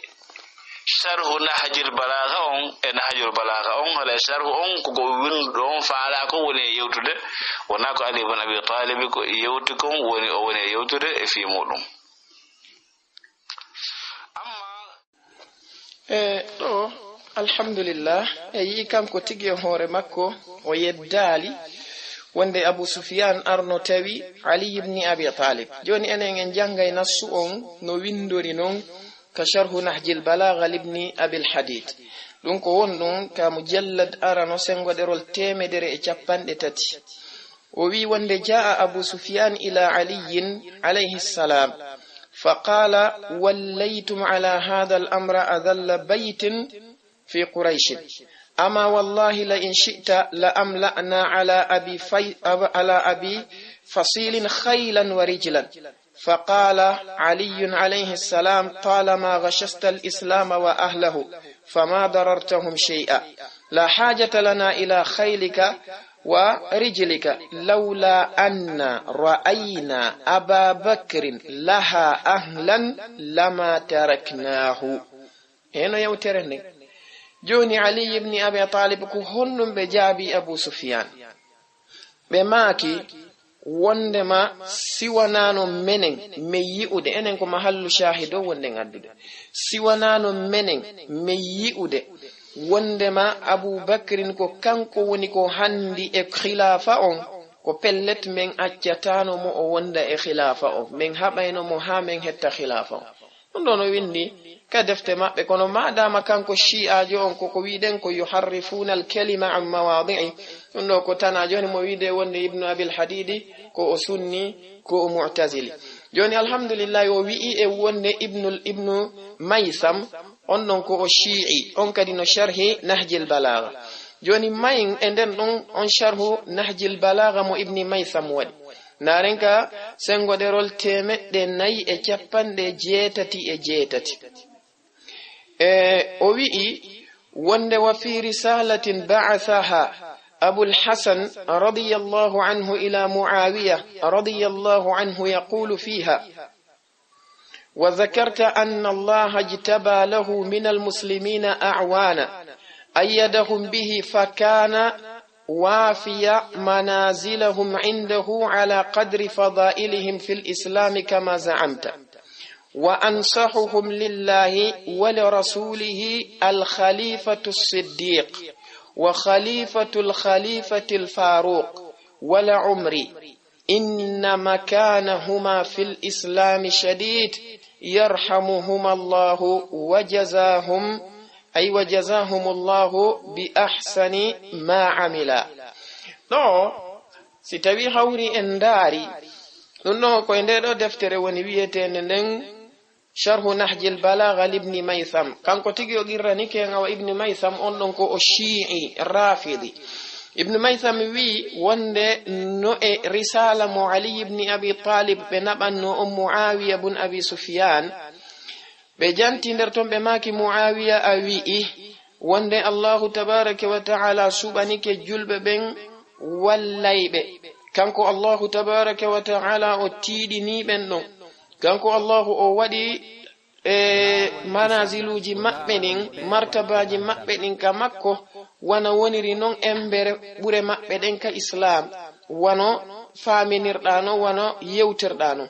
Sharhu Nahjil Balaaga on e Nahjul Balaaga on, haray sharhu on ko ko winnduɗo on faalaa ko woni e yewtude, wonaa ko Ali ibn Abi Talib ko yewti kon woni o woni e yewtude e fii muɗum. Amma E ɗo, alhamdulillah, e yi'i kanko tigi e hoore makko o yeddaali wonde Abu Sufyan arno tawi Ali ibn Abi Talib. Jooni enen en janngay nassu on no winndori non ka Sharhu Nahjil Balagha libni Abil Hadid. Ɗum ko won ɗum ka mujallad arano senngo ɗerol teemedere e cappanɗe tati. O wi'i wonde جاء أبو سفيان إلى علي عليه السلام فقال: وليتم على هذا الأمر أذل بيت في قريش، أما والله لئن شئت لأملأن على أبي في-، على أبي فصيل خيلا ورجلا. فقال علي عليه السلام: طالما غششت الإسلام وأهله فما ضررتهم شيئا، لا حاجة لنا إلى خيلك ورجلك، لولا أنا رأينا أبا بكر لها أهلا لما تركناه. Heno yewtere nden. Jooni Ali ibn Abi Talib ko honɗum ɓe jaabi Abu Sufyan? Ɓe maaki, wondema siwanaano menen men yi'ude, enen ko mahallu shaahido wonde ngaddude, siwanaano menen men yi'ude wondema Abu Bakrin ko kanko woni ko handi e khilaafa on, ko pellet men accataano mo o wonda e khilaafa on, men haɓayno mo haa men hetta khilaafa on. Ɗum ɗo no winndi ka defte maɓɓe, kono maadaama kanko shi'aajo on koko wi'den ko يحرفون الكلم عن مواضعه, ɗum ɗo ko tana jooni mo wi'de wonde Ibnu Abil Hadidi ko o sunni, ko o mu'tazili. Jooni alhamdulillahi o wi'i e wonde Ibnu, Ibnu Maysam on ɗon ko o shi'i, on kadi no sharhi Nahjil Balagha. Jooni mayen e nden ɗon on sharhu Nahjil Balagha mo Ibni Maysam waɗi. Ndaaren ka senngo ɗerol teemeɗɗe nayi e cappanɗe jeetati e jeetati. E o wi'i wonde: وفي رسالة بعثها أبو الحسن رضي الله عنه إلى معاوية رضي الله عنه يقول فيها: وذكرت أن الله اجتبى له من المسلمين أعوانا أيدهم به فكان وافي منازلهم عنده على قدر فضائلهم في الإسلام كما زعمت، وأنصحهم لله ولرسوله الخليفة الصديق وخليفة الخليفة الفاروق ولعمر، إن مكانهما في الإسلام شديد، يرحمهما الله وجزاهم، أي وجزاهم الله بأحسن ما عملا. Ɗo, si tawi hawri en ndaari, ɗum ɗo ko e nde ɗo deftere woni wi'eteende nden Sharhu Nahjil Balagha libni Maysam. Kanko tigi o qirranike en awa Ibni Maysam, on ɗon ko o shi'i rafidi. Ibnu Maytham wi'i wonde no e risaala mo Ali ibn Abi Talib ɓe naɓanno on Muawiya bun Abi Sufyan, ɓe janti nder ton ɓe maaki Muawiya a wi'i wonde Allahu tabaraka wa ta'ala suɓanike julɓe ɓen wallayɓe. Kanko Allahu tabaraka wa ta'ala o tiiɗini ɓen ɗon. Kanko Allahu o waɗi e manaziluuji maɓɓe ɗin, martabaaji maɓɓe ɗin ka makko, wano woniri non embere ɓure maɓɓe ɗen ka Islaam, wano faaminirɗaa non, wano yewtirɗaa non.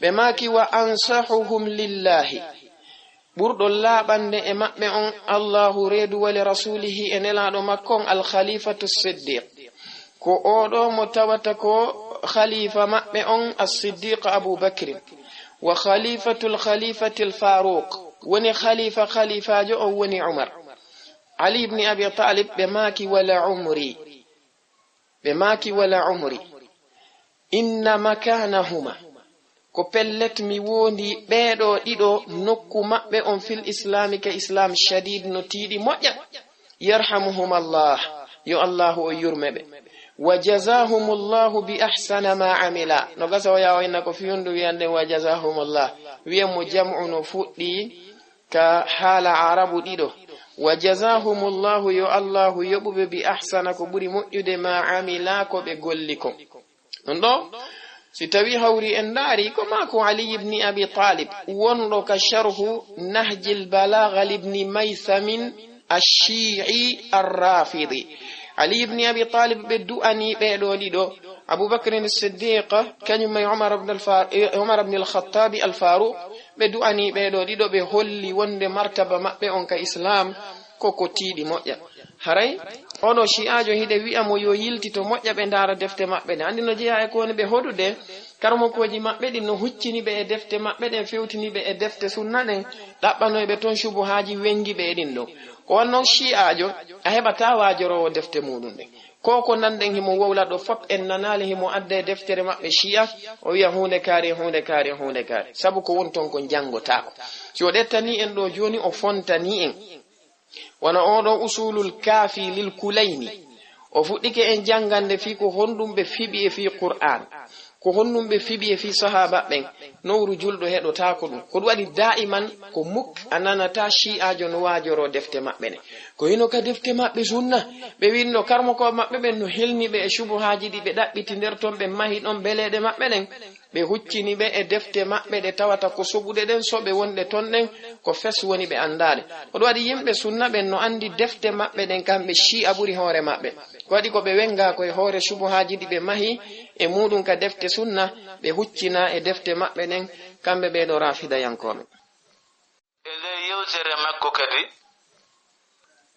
Ɓe maaki, "Wa ansahuhum lillahi." Ɓurɗo laaɓande e maɓɓe on, Allahu reedu wa li rasulihi e nelaaɗo makko on, Al Khalifatu Siddiq. Ko oo ɗoo mo tawata ko khalifa maɓɓe on, As-Siddiq Abu Bakrin, wa khalifatul khalifatil Faruq, woni khalifa khalifaajo on woni Umar. Ali ibn Abi Talib, ɓe maaki, "Wala umri." Ɓe maaki, "Wala umri. Inna makanahuma." Ko pellet mi wondi ɓee ɗoo ɗiɗo nokku maɓɓe on fil islami ka Islam shadid no tiiɗi moƴƴa. Yarhamuhum Allah, yo Allahu o yurme ɓe. Wa jazahumullahu bi ahsana ma amila. No gasa o yaa o inna ko fiyundu wi'ande wa jazahumullah. Wi'en mo jam'u no fuɗɗi ka haala Arabu ɗiɗo. Wa jazahumullahu, yo Allahu yoɓuɓe bi ahsana ko ɓuri moƴƴude ma amila ko ɓe golli kon. Ɗum ɗo, si tawi hawri en ndaari, ko maako Ali ibn Abi Talib, wonɗo ka sharhu Nahjil Balagha ibn Maythamin Ash-Shi'i Ar-Rafidi. Ali ibn Abi Talib ɓe du'ani ɓee ɗoo ɗiɗo, Abu Bakr Siddiq, kañum e Umar ibn al-Far-, eh, Umar ibn al-Khattab al-Faruq, ɓe du'ani ɓee ɗoo ɗiɗo, ɓe holli wonde martaba maɓɓe on ka Islam ko ko tiiɗi moƴƴa. Haray oɗo shi'aajo hiɗe wi'a mo yo yiltito moƴƴa ɓe ndaara defte maɓɓe ɗen. Anndi no jeyaa e ko woni ɓe hoɗude, karamokooji maɓɓe ɗin no huccini ɓe e defte maɓɓe ɗen, fewtini ɓe e defte sunna ɗen, ɗaɓɓanoy ɓe ton subuhaaji, wenngi ɓe e ɗin ɗon. Ko wanno shi'aajo, a heɓataa waajoroowo defte muuɗum ɗen. Ko ko nanɗen himo wowla ɗo fop, en nanaali himo adda e deftere maɓɓe shi'a, o wi'a huunde kaari, huunde kaari, huunde kaari. Sabu ko woni ton ko njanngotaako. Si o ɗettanii en ɗo jooni, o fontanii en. Wano oɗo Usulul Kaafi lil Kulayni. O fuɗɗike en janngande fii ko honɗum ɓe fiɓi e fii Qur'aan. Ko honɗum ɓe fiɓi e fii sahaaba ɓen. Nowru julɗo heɗotaako ɗum. Ko ɗum waɗi daa'iman ko muk a nanata shi'aajo no waajoroo defte maɓɓe ɗen. Ko hino ka defte maɓɓe sunna. Ɓe winno karmokooɓe maɓɓe ɓen no helni ɓe e shubuhaaji ɗi ɓe ɗaɓɓiti nder ton, ɓe mahi ɗon beleeɗe maɓɓe ɗen. Ɓe huccini ɓe e defte maɓɓe ɗe tawata ko soɓuɗe ɗen, soɓe wonɗe ton ɗen, ko fes woni ɓe anndaade. Ko ɗum waɗi yimɓe sunna ɓen no anndi defte maɓɓe ɗen, kamɓe shi'a ɓuri hoore maɓɓe. Ko waɗi ko ɓe wenngaa ko e hoore shubuhaaji ɗi ɓe mahi e muuɗum ka defte sunna, ɓe huccina e defte maɓɓe ɗen, kamɓe ɓee ɗoo rafidayankooɓe. E nder yewtere makko kadi,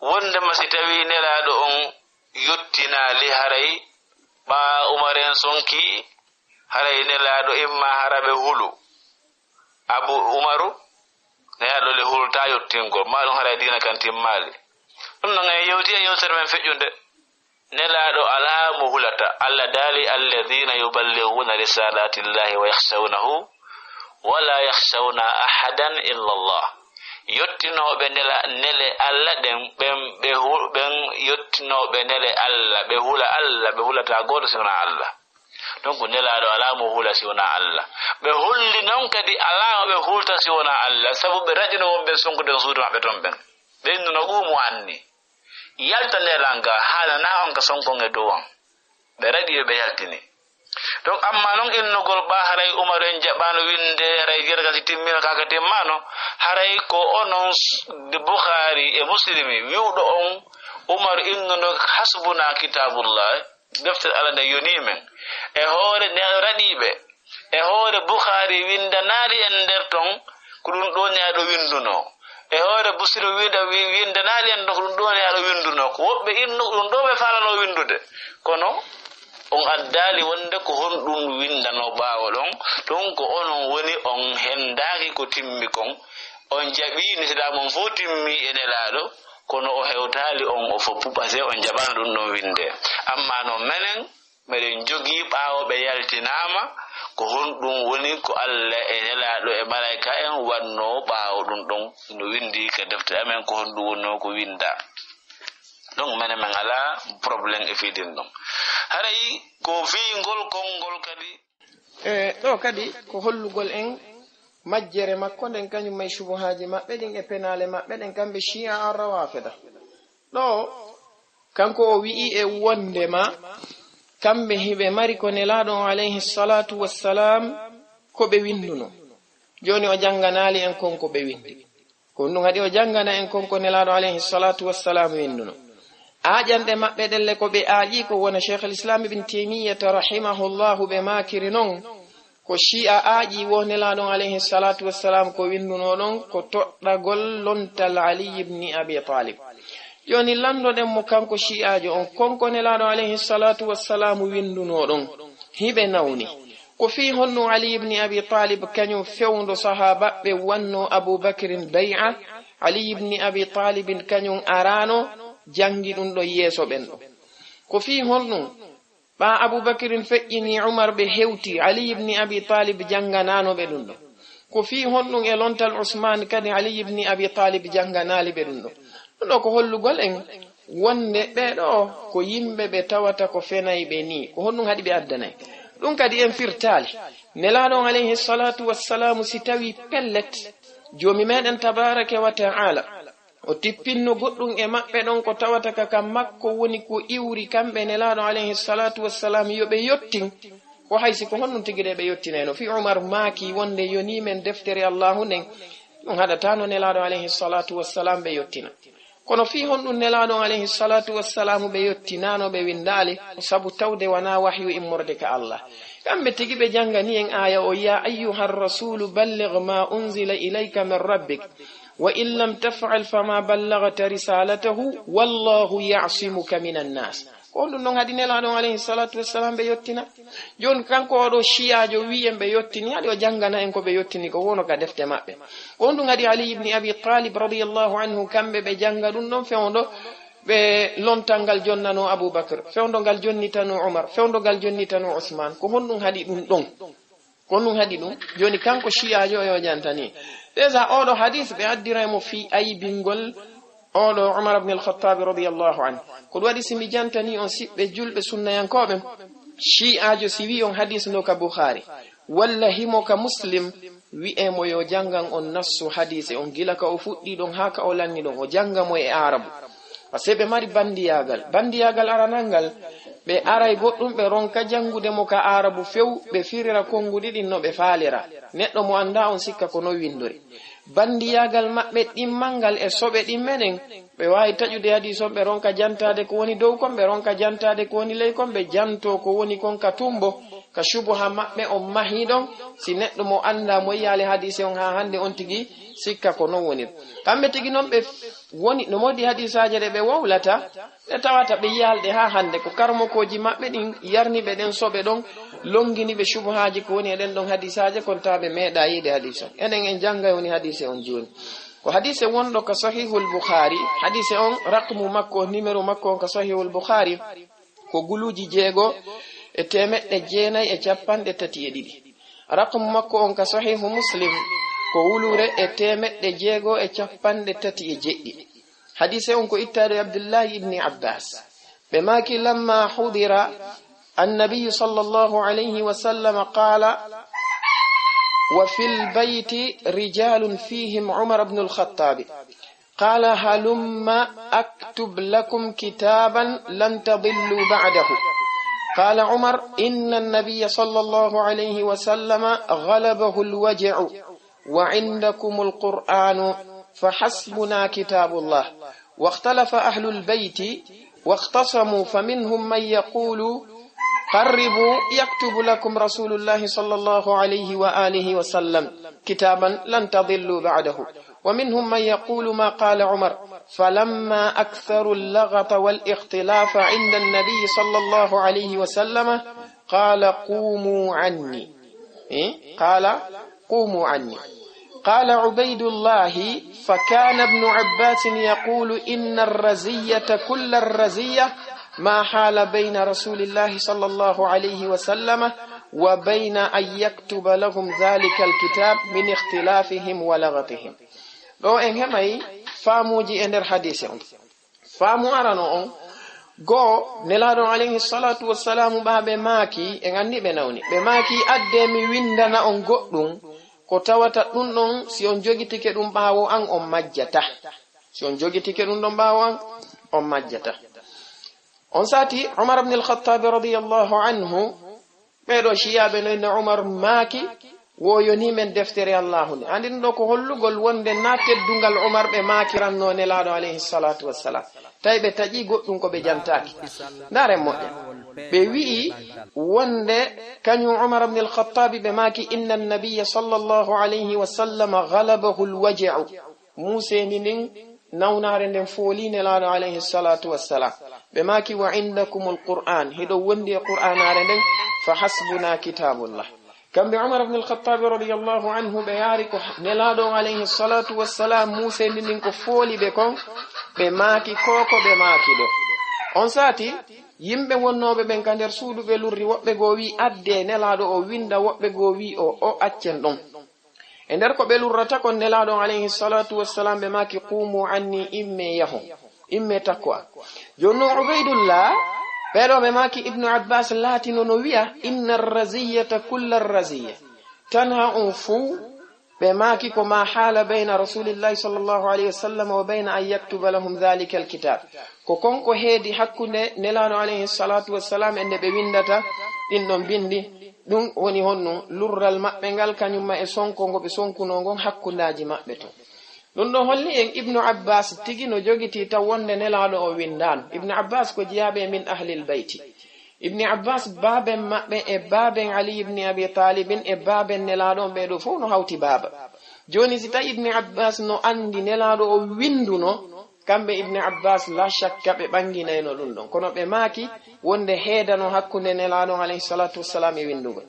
wondema si tawii Nelaaɗo on yottinaali, haray ɓaa Umar en sonki, haray Nelaaɗo imma hara ɓe hulu. Abu Umaru, Nelaaɗo le hultaa yottingol, maa ɗum haray diina kan timmaali. Ɗum non en yewti e yewtere men feƴƴunde. Nelaaɗo alaa mo hulata. Allah daali, "Alladhina yuballighuna risalatillahi wa yakhshawnahu wa la yakhshawna ahadan illa Allah." Yottinooɓe nela-, nele Allah ɗen, ɓen ɓe hu-, ɓen yottinooɓe nele Allah, ɓe hula Allah, ɓe hulataa gooto si wonaa Allah. Donc, Nelaaɗo alaa mo hula si wonaa Allah. Ɓe holli non kadi alaa mo ɓe hulta si wonaa Allah, sabu ɓe raƴino wonɓe sonkude suudu maɓɓe ton ɓen. Ɓe innuno ɗum o anni. Yalta nelal ngal, haananaa on ka sonkon e dow on. Ɓe raɗi yo ɓe yaltini. Donc, amma non innugol ɓa haray Umaru en jaɓaano winde, haray gere ka si timmino, ka ka timmaano, haray ko onon s-, Bukhari e Muslimi wi'uɗo on Umaru innuno hasbuna kitabullah, deftere Allah nde yonii men. E hoore nde raɗiiɓe, e hoore Bukhari windanaali en nder ton, ko ɗum ɗoo Nelaaɗo windunoo. E hoore Muslim winda-, wi-, windanaali en ɗon, ko ɗum ɗoo Nelaaɗo windunoo. Ko woɓɓe innu, ɗum ɗoo ɓe faalanoo windude. Kono on addaali wonde ko honɗum windanoo ɓaawo ɗon. Ɗum ko onon woni on hendaaki ko timmi kon. On jaɓii lislaamu on fof timmi e Nelaaɗo, kono o hewtaali on o foppu, parce que on jaɓaano ɗum ɗon winde. Amma no menen, meɗen jogii ɓaawo ɓe yaltinaama, ko honɗum woni ko Allah e Nelaaɗo e malaa'ika en waɗnoo ɓaawo ɗum ɗon? No winndi ka defte amen, ko honɗum wonnoo ko winndaa? Donc mene men ala problème e fii ɗin ɗon. Haray ko fii ngol konngol kadi. E ɗo kadi ko hollugol en majjere makko nden, kañum e subuhaaji maɓɓe ɗin e penaale maɓɓe ɗen, kamɓe Shia Ar-Rawafida. Ɗo kanko o wi'i e wonde ma kamɓe hiɓe mari ko Nelaaɗo on alayhi salatu wassalam ko ɓe winduno. Jooni o jannganaali en kon ko ɓe windi. Ko ɗum haɗi o janngana en kon ko Nelaaɗo alayhi salatu wassalam winduno. Aaƴanɗe maɓɓe ɗelle ko ɓe aaƴi ko wona Cheikh al-Islam Ibn Taymiyyata rahimahullahu ɓe maakiri non. Ko Shia aaƴi wo Nelaaɗo on alayhi salatu wassalam ko winduno ɗon ko toɗɗagol lontal Ali ibn Abi Talib. Jooni landoɗen mo kanko Shi'aajo on, kon ko Nelaaɗo alayhi salatu wassalam winduno ɗon, hiɓe nawni. Ko fii honɗum Ali ibn Abi Talib kañum fewndo sahabaɓe wanno Abu Bakrin bay'a? Ali ibn Abi Talib kañum arano jangi ɗum ɗo yeeso ɓen ɗo. Ko fii honɗum ɓaa Abu Bakrin feƴƴini Umar ɓe hewti, Ali ibn Abi Talib janganano ɓe ɗum ɗo? Ko fii honɗum e lontal Usman kadi Ali ibn Abi Talib janganali ɓe ɗum ɗo? Ɗum ɗo ko hollugol en wonde ɓee ɗo ko yimɓe ɓe tawata ko fenayɓe ni. Ko honɗum haɗi ɓe addanay? Ɗum kadi en firtaali. Nelaaɗo on alayhi salatu wassalamu si tawi pellet, Joomi meɗen tabaraka wa ta'ala o tippinno goɗɗum e maɓɓe ɗon ko tawata ka, ka makko woni ko iwri kamɓe Nelaaɗo alayhi salatu wassalam yo ɓe yottin. Ko hay si ko honɗum tigi ɗe ɓe yottinayno? Fii Umar maaki wonde yoni men deftere Allahu nden, ɗum haɗatano Nelaaɗo alayhi salatu wassalam ɓe yottina. Kono fii honɗum Nelaaɗo on alayhi salatu wassalamu ɓe yottinano ɓe windaali? Ko sabu tawde wona wahyu immorde ka Allah. Kamɓe tigi ɓe jangani en aaya o, "Ya ayyuha rasulu balligh ma unzila ilayka min rabbik, wa in lam taf'al fama ballaghta risalatahu, wallahu ya'simuka minan nas." Ko honɗum ɗon haɗi Nelaaɗo on alayhi salatu wassalam ɓe yottina? Jooni kanko oɗo Shiyaajo wi'i en ɓe yottini, haɗi o jangana en ko ɓe yottini ko wono ka defte maɓɓe. Ko honɗum haɗi Ali ibn Abi Talib radiyallahu anhu kamɓe ɓe janga ɗum ɗon fewndo ɓe lontal ngal jonnano Abu Bakr, fewndo ngal jonnitano Umar, fewndo ngal jonnitano Usman? Ko honɗum haɗi ɗum ɗon? Ko honɗum haɗi ɗum? Jooni kanko Shiyaajo o yo jantani. Déjà oɗo hadis ɓe addiray mo fii aybingol oɗo Umar ibn al-Khattab radiyallahu anhu. Ko ɗum waɗi si mi jantani on siɓɓe julɓe sunnayankooɓe, Shiyaajo si wi'i on hadis no ka Bukhari, walla himo ka Muslim, wi'ee mo yo jangan on nassu hadise on gila ka o fuɗɗi ɗon haa ka o lanni ɗon, o janga mo e Aarabu. Parce que ɓe mari bandiyaagal. Bandiyaagal aranal ngal, ɓe aray goɗɗum ɓe ronka jangude mo ka Aarabu few, ɓe firira konguɗi ɗin no ɓe faalira. Neɗɗo mo anndaa on sikka ko non windori. Bandiyaagal maɓɓe ɗimmal ngal e soɓe ɗin menen, ɓe waawi taƴude hadis on, ɓe ronka jantaade ko woni dow kon, ɓe ronka jantaade ko woni ley kon, ɓe jantoo ko woni kon ka tumbo, ka subuha maɓɓe on mahii ɗon. Si neɗɗo mo anndaa mo yiyaali hadise on haa hannde, on tigi sikka ko non woniri. Kamɓe tigi non ɓe woni no modi hadisaaje ɗe ɓe wowlata, ɓe tawata ɓe yiyaalɗe haa hannde, ko karamokooji maɓɓe ɗin yarni ɓe ɗen soɓe ɗon, longini ɓe subuhaaji ko woni e ɗen ɗon hadisaaje, kon tawa ɓe meeɗaa yiide hadise on. Enen en jangay woni hadise on jooni. Ko hadise wonɗo ka Sahihul Bukhari, hadise on raqmu makko on, numéro makko on ka Sahihul Bukhari ko guluuji jeego e teemeɗɗe jeenay e cappanɗe tati e ɗiɗi. Raqmu makko on ka Sahihu Muslim ko wuluure e teemeɗɗe jeego e cappanɗe tati e jeɗɗi. Hadise on ko ittaade Abdullahi ibni Abbas. Ɓe maaki, "Lamma hudira annabiyu sallallahu alayhi wa sallam qala, wa fil bayti rijalun fihim Umar ibn al-Khattab." قال: هلم أكتب لكم كتابا لن تضلوا بعده. قال عمر: إن النبي صلى الله عليه وسلم غلبه الوجع وعندكم القرآن فحسبنا كتاب الله. واختلف أهل البيت واختصموا، فمنهم من يقول: قربوا يكتب لكم رسول الله صلى الله عليه وآله وسلم كتابا لن تضلوا بعده. ومنهم من يقول ما قال عمر، فلما أكثروا اللغط والاختلاف عند النبي صلى الله عليه وسلم قال: قوموا عني. إيه؟ قال: قوموا عني. قال عبيد الله: فكان ابن عباس يقول: إن الرزية كل الرزية ما حال بين رسول الله صلى الله عليه وسلم وبين أن يكتب لهم ذلك الكتاب من اختلافهم ولغطهم. Ɗo en heɓay faamuuji e nder hadiise on. Faamu arano on, goo, Nelaaɗo alayhi salatu wassalamu ɓa ɓe maaki, en anndi ɓe nawni. Ɓe maaki, "Adde mi winndana on goɗɗum, ko tawata ɗum ɗon, si on jogitike ɗum ɓaawo an, on majjata. Si on jogitike ɗum ɗon ɓaawo an, on majjata." On sati, Umar ibn al-Khattab radiyallahu anhu, ɓee ɗoo Shi'aaɓe no inna Umar maaki, "Wo yoni men deftere Allahu nde." Anndi ɗum ɗoo ko hollugol wonde na teddungal Umar ɓe maakiranno Nelaaɗo alayhi salatu wassalam. Tawi ɓe taƴi goɗɗum ko ɓe jantaaki. Ndaaren moƴƴa. Ɓe wi'i wonde kañum Umar ibn al-Khattab ɓe maaki, "Inna an-nabiyya sallallahu alayhi wa sallam ghalabahu al-waja'u." Muuseendi ndin, nawnaare nden fooli Nelaaɗo alayhi salatu wassalam. Ɓe maaki, "Wa indakumul Qur'an, hiɗo wondi e Qur'aanaare nden, fa hasbuna kitabullah." Kamɓe Umar ibn al-Khattab radiyallahu anhu ɓe yaari ko Nelaaɗo alayhi salatu wassalam, muuseendi ndin ko fooli ɓe kon, ɓe maaki ko ko ɓe maaki ɗo. On sati, yimɓe wonnooɓe ɓen ka nder suudu ɓe lurri, woɓɓe goo wi'i, "Adde Nelaaɗo o winnda," woɓɓe goo wi'i, "O, o accen ɗon." E nder ko ɓe lurrata kon, Nelaaɗo alayhi salatu wassalam ɓe maaki, "Qumu anni, imme yahon, imme takko an." Jooni non Ubaydullah, ɓee ɗoo ɓe maaki Ibnu Abbas laatino no wi'a, "Inna ar-raziyata kulla ar-raziya." Tanha on fow, ɓe maaki ko ma hala bayna Rasulillahi sallallahu alayhi wa sallam wa bayna an yaktuba lahum dhalika al-kitab. Ko kon ko heedi hakkunde Nelaaɗo alayhi salatu wassalam e nde ɓe winndata ɗin ɗon binndi, ɗum woni honno lurral maɓɓe ngal, kañum ma e sonko ngo ɓe sonkunoo ngon hakkundaaji maɓɓe to. Ɗum ɗo holli en Ibnu Abbas tigi no jogiti taw wonde Nelaaɗo o winndaano. Ibnu Abbas ko jiyaaɓe min ahlil bayti. Ibni Abbas, baaben maɓɓe e baaben Ali ibni Abi Talibin e baaben Nelaaɗo on, ɓee ɗoo fow no hawti baaba. Jooni, si tawi Ibni Abbas no anndi Nelaaɗo o winnduno, kamɓe Ibni Abbas, la shakka ɓe ɓannginayno ɗum ɗon. Kono ɓe maaki wonde heedano hakkunde Nelaaɗo on, alayhi salatu wassalam, e winndugol.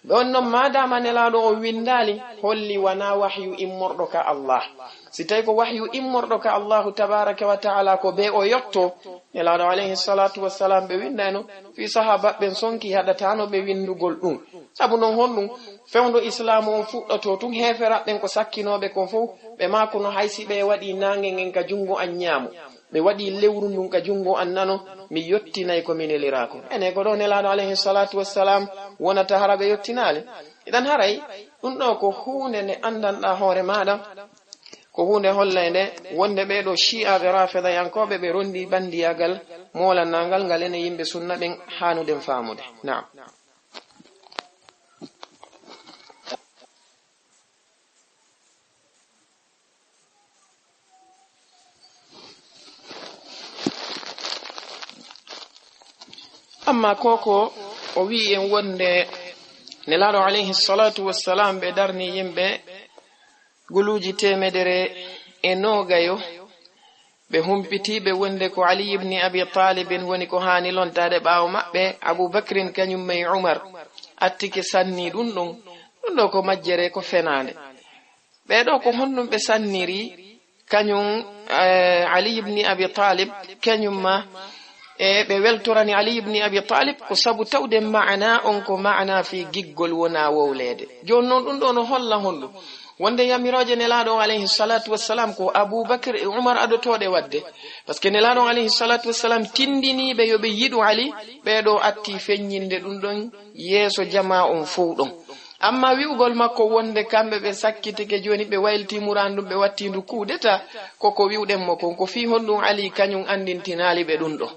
Ɓe on non, maadaama Nelaaɗo o winndaali, holli wanaa wahyu immorɗo ka Allah. Si tawi ko wahyu immorɗo ka Allahu tabaraka wa taala, ko bee o yotto, Nelaaɗo alayhi salatu wassalam, ɓe winndayno fii sahaaba ɓen sonki haɗataano ɓe winndugol ɗum. Sabu non honɗum fewndo Islaamu on fuɗɗotoo tun, heeferaaɓe ɓen ko sakkinooɓe kon fow, ɓe maakuno hay si ɓe waɗi naange ngen ka junngo an ñaamo, ɓe waɗi lewru ndun ka junngo an nano, mi yottinay ko mi neliraa kon. Ene ko ɗo Nelaaɗo alayhi salatu wassalam wonata hara ɓe yottinaali? Iɗan haray ɗum ɗo ko huunde nde anndanɗaa hoore maaɗa, ko huunde hollaynde wonde ɓee ɗoo Shi'aaɓe Raafidayankooɓe ɓe ronndii banndiyaagal moolannaagal ngal enen yimɓe sunna ɓen haanuden faamude. Naam. Amma ko ko o wi'i en wonde Nelaaɗo alayhi salatu wassalam ɓe darni yimɓe guluuji teemedere e noogayo, ɓe humpiti ɓe wonde ko Ali ibni Abi Talibin woni ko haani lontaade ɓaawo maɓɓe, Abu Bakrin kañum e Umar attike sanni ɗum ɗon. Ɗum ɗo ko majjere, ko fenaande. Ɓee ɗoo ko honɗum ɓe sanniri kañum, eh, Ali ibni Abi Talib, kañum ma, e ɓe weltorani Ali ibni Abi Talib ko sabu tawde maana on ko maana fii giggol wonaa wowleede. Jooni non ɗum ɗo no holla honɗum? Wonde yamirooje Nelaaɗo on alayhi salatu wassalam ko Abu Bakr e Umar adotooɗe waɗde. Parce que Nelaaɗo on alayhi salatu wassalam tindinii ɓe yo ɓe yiɗu Ali, ɓee ɗoo atti feññinde ɗum ɗon yeeso jamaa on fow ɗon. Amma wi'ugol makko wonde kamɓe ɓe sakkitike, jooni ɓe wayliti muraadu ndun, ɓe watti ndu coup d'État, ko ko wi'uɗen mo kon, ko fii honɗum Ali kañum anndintinaali ɓe ɗum ɗo?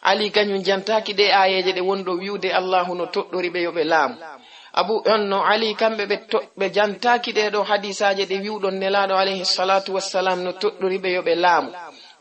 Ali kañum jantaaki ɗee aayeeje ɗe woni ɗo wi'ude Allahu no toɗɗori ɓe yo ɓe laamu. Abu, on no Ali kamɓe ɓe to-, ɓe jantaaki ɗee ɗoo hadiisaaje ɗe wi'uɗon Nelaaɗo alayhi salatu wassalam no toɗɗori ɓe yo ɓe laamu.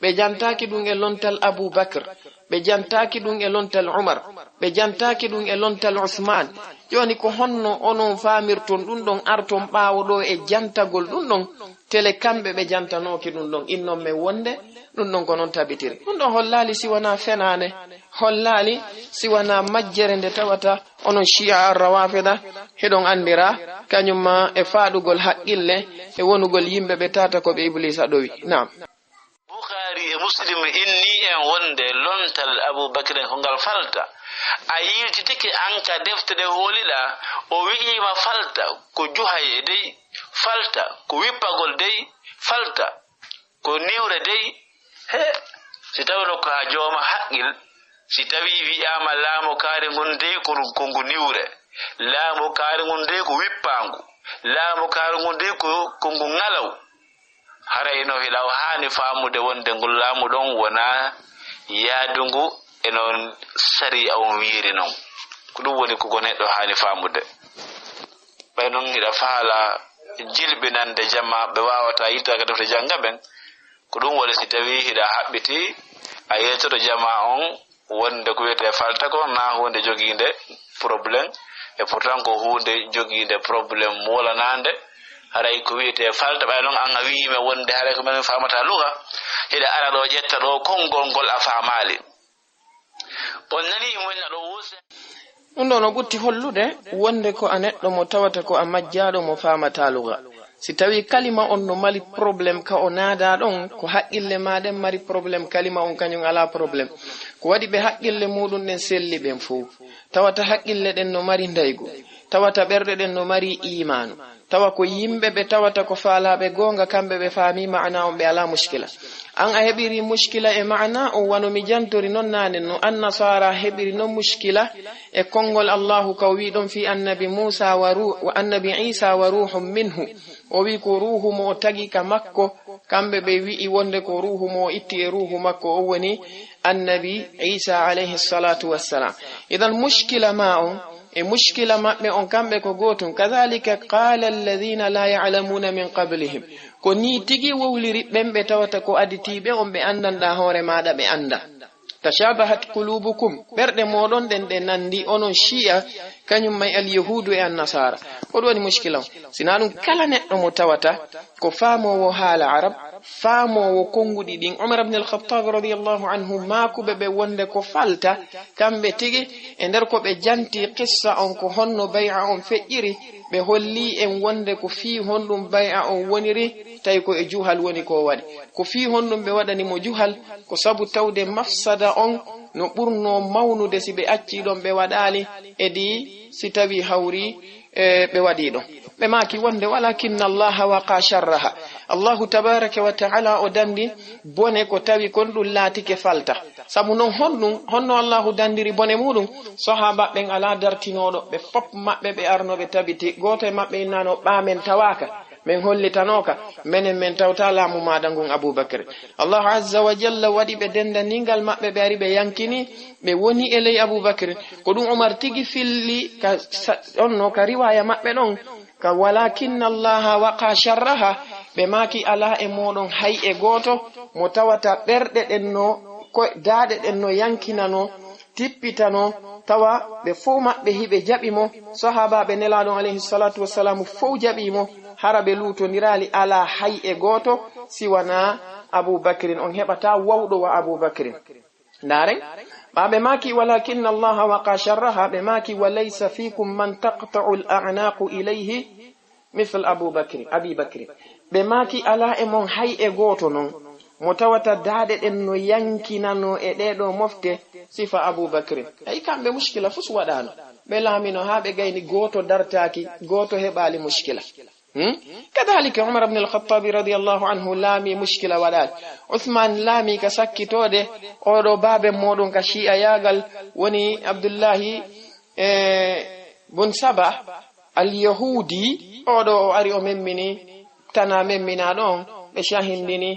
Ɓe jantaaki ɗum e lontal Abu Bakr. Ɓe jantaaki ɗum e lontal Umar, ɓe jantaaki ɗum e lontal Usmaan. Jooni, ko honno onon faamirton ɗum ɗon, arton ɓaawo ɗo e jantagol ɗum ɗon, tele kamɓe ɓe jantanooki ɗum ɗon? Innon men wonde ɗum ɗon ko non tabitiri. Ɗum ɗon hollaali si wanaa fenaande, hollaali si wanaa majjere nde tawata onon Shi'a Ar-Rawafida hiɗon anndira, kañum ma e faaɗugol haqqille e wonugol yimɓe ɓe tata ko ɓe Ibliisa ɗowi. Naam. Bukhaari e Muslim innii en wonde lontal Abu Bakrin ko ngal falta. A yiltitike an ka defte ɗe hooliɗaa, o wi'iima falta ko juhaye dey, falta ko wippagol dey, falta ko niwre dey. He, Si tawno ko haa jooma haqqil, si tawii wiyaama laamu kaari ngun dey ko, ko ngu niwre, laamu kaari ngun dey ko wippaangu, laamu kaari ngun dey ko, ko ngu ŋalaw, haray no hiɗa haani faamude wonde ngol laamu ɗon wonaa yaadungu e noon sariya on wiiri non. Ko ɗum woni ko, ko neɗɗo haani faamude. Ɓay non hiɗa faala jilɓinande jama ɓe waawataa yittaaka defte jannga ɓen. Ko ɗum waɗi si tawii hiɗa haɓɓiti a yeetoto jama on wonde ko wiyetee falta ko naa huunde jogiinde problème, e pourtant ko huunde jogiinde problème wolanaande. Haray ko wiyetee falta, ɓay non an a wi'ii men wonde haray ko men faamata luga, hiɗa ara ɗo ƴetta ɗo konngol ngol a faamaali. On nanii himo waɗi naɗo wose. Ɗum ɗo no ɓutti hollude wonde ko a neɗɗo mo tawata ko a majjaaɗo mo faamataa luga. Si tawii kalima on no mari problème ka o naadaa ɗon, ko haqqille maa ɗen mari problème, kalima on kañum alaa problème. Ko waɗi ɓe haqqille muuɗum ɗen selli ɓen fow. Tawata haqqille ɗen no mari ndaygu. Tawata ɓerɗe ɗen no mari iimaanu. Tawa ko yimɓe ɓe tawata ko faalaaɓe goonga, kamɓe ɓe faami maana on, ɓe alaa muskila. An a heɓiri muskila e maana on, wano mi jantori non naane, no Annasaara heɓiri non muskila e konngol Allaahu ka o wi'i ɗon fii Annabi Muusaa wa ru-, wa Annabi Iisaa wa ruuhun minhu. O wi'i ko ruuhu mo o tagi ka makko, kamɓe ɓe wi'i wonde ko ruuhu mo o itti e ruuhu makko, o woni Annabi Iisaa alayhi salaatu wassalaam. Idan muskila maa on, e muskila maɓɓe on kamɓe ko gootum. Kadhalika qala alladhina la ya'lamuna min qablihim. Ko nii tigi wowliri ɓen ɓe tawata ko aditiiɓe on, ɓe anndanɗaa hoore maaɗa, ɓe annda. Tashabahat qulubukum. Ɓerɗe mooɗon ɗen ɗe nanndi, onon Shi'a, kañum may Alyahuudu e Annasaara. Ko ɗum woni muskila on. Sinaa ɗum kala neɗɗo mo tawata ko faamoowo haala Arab, faamoowo konnguɗi ɗin. Umar ibn al-Khattab radiyallahu anhu maakuɓe ɓe wonde ko falta, kamɓe tigi, e nder ko ɓe janti qissa on, ko honno bay'a on feƴƴiri, ɓe holli en wonde ko fii honɗum bay'a on woniri, tawi ko e juhal woni ko waɗi. Ko fii honɗum ɓe waɗani mo juhal, ko sabu tawde mafsada on no ɓurnoo mawnude si ɓe accii ɗon ɓe waɗaali, edi si tawii hawri e ɓe waɗii ɗon. Ɓe maaki wonde, "Walakinna Allaha waqa sharraha." Allahu tabaraka wa ta'ala o danndi bone ko tawi kon ɗum laatike falta. Sabu non honɗum, honno Allahu danndiri bone muuɗum? Sahaaba ɓen alaa dartinooɗo, ɓe fop maɓɓe ɓe arno ɓe tabiti. Gooto e maɓɓe innaano, "Ɓaa men tawaaka, men hollitanooka, menen men tawta laamu maaɗa ngun Abubakar." Allahu azza wa jalla waɗi ɓe denndaningal maɓɓe, ɓe ari ɓe yankini, ɓe woni e ley Abubakar. Ko ɗum Umar tigi filli ka sa-, ɗon no ka riwaaya maɓɓe ɗon, ka "Walakinna Allaha waqa sharraha", ɓe maaki, "Alaa e mooɗon hay e gooto mo tawata ɓerɗe ɗen no, ko daaɗe ɗen no yankinano, tippitano, tawa ɓe fow maɓɓe hiɓe jaɓi mo, sahaabaaɓe Nelaaɗo alayhi salatu wassalamu fow jaɓi mo, hara ɓe luutondiraali, alaa hay e gooto si wanaa Abu Bakrin, on heɓataa wawɗo wa Abu Bakrin." Ndaaren, ɓa ɓe maaki, "Walakinna Allaha waqa sharraha," ɓe maaki, "Wa laysa fikum man taqta'u al-a'naqu ilayhi mithl Abu Bakri, Abi Bakri." Ɓe maaki, "Alaa e mon hay e gooto non mo tawata daaɗe ɗen no yankinano e ɗee ɗoo mofte sifa Abu Bakri." Ay, kamɓe muskila fus waɗaano. Ɓe laamino haa ɓe gayni gooto dartaaki, gooto heɓaali muskila. Hmm? Kadhalika Umar ibn al-Khattabi radiyallahu anhu laami, muskila waɗaali. Usman laami ka sakkitoode, oɗo baaben mooɗon ka shi'ayaagal woni Abdullahi, eh, bun Saba, al-Yahudi, oɗo o ari o memmini, tana memminaaɗo on, ɓe shahindini,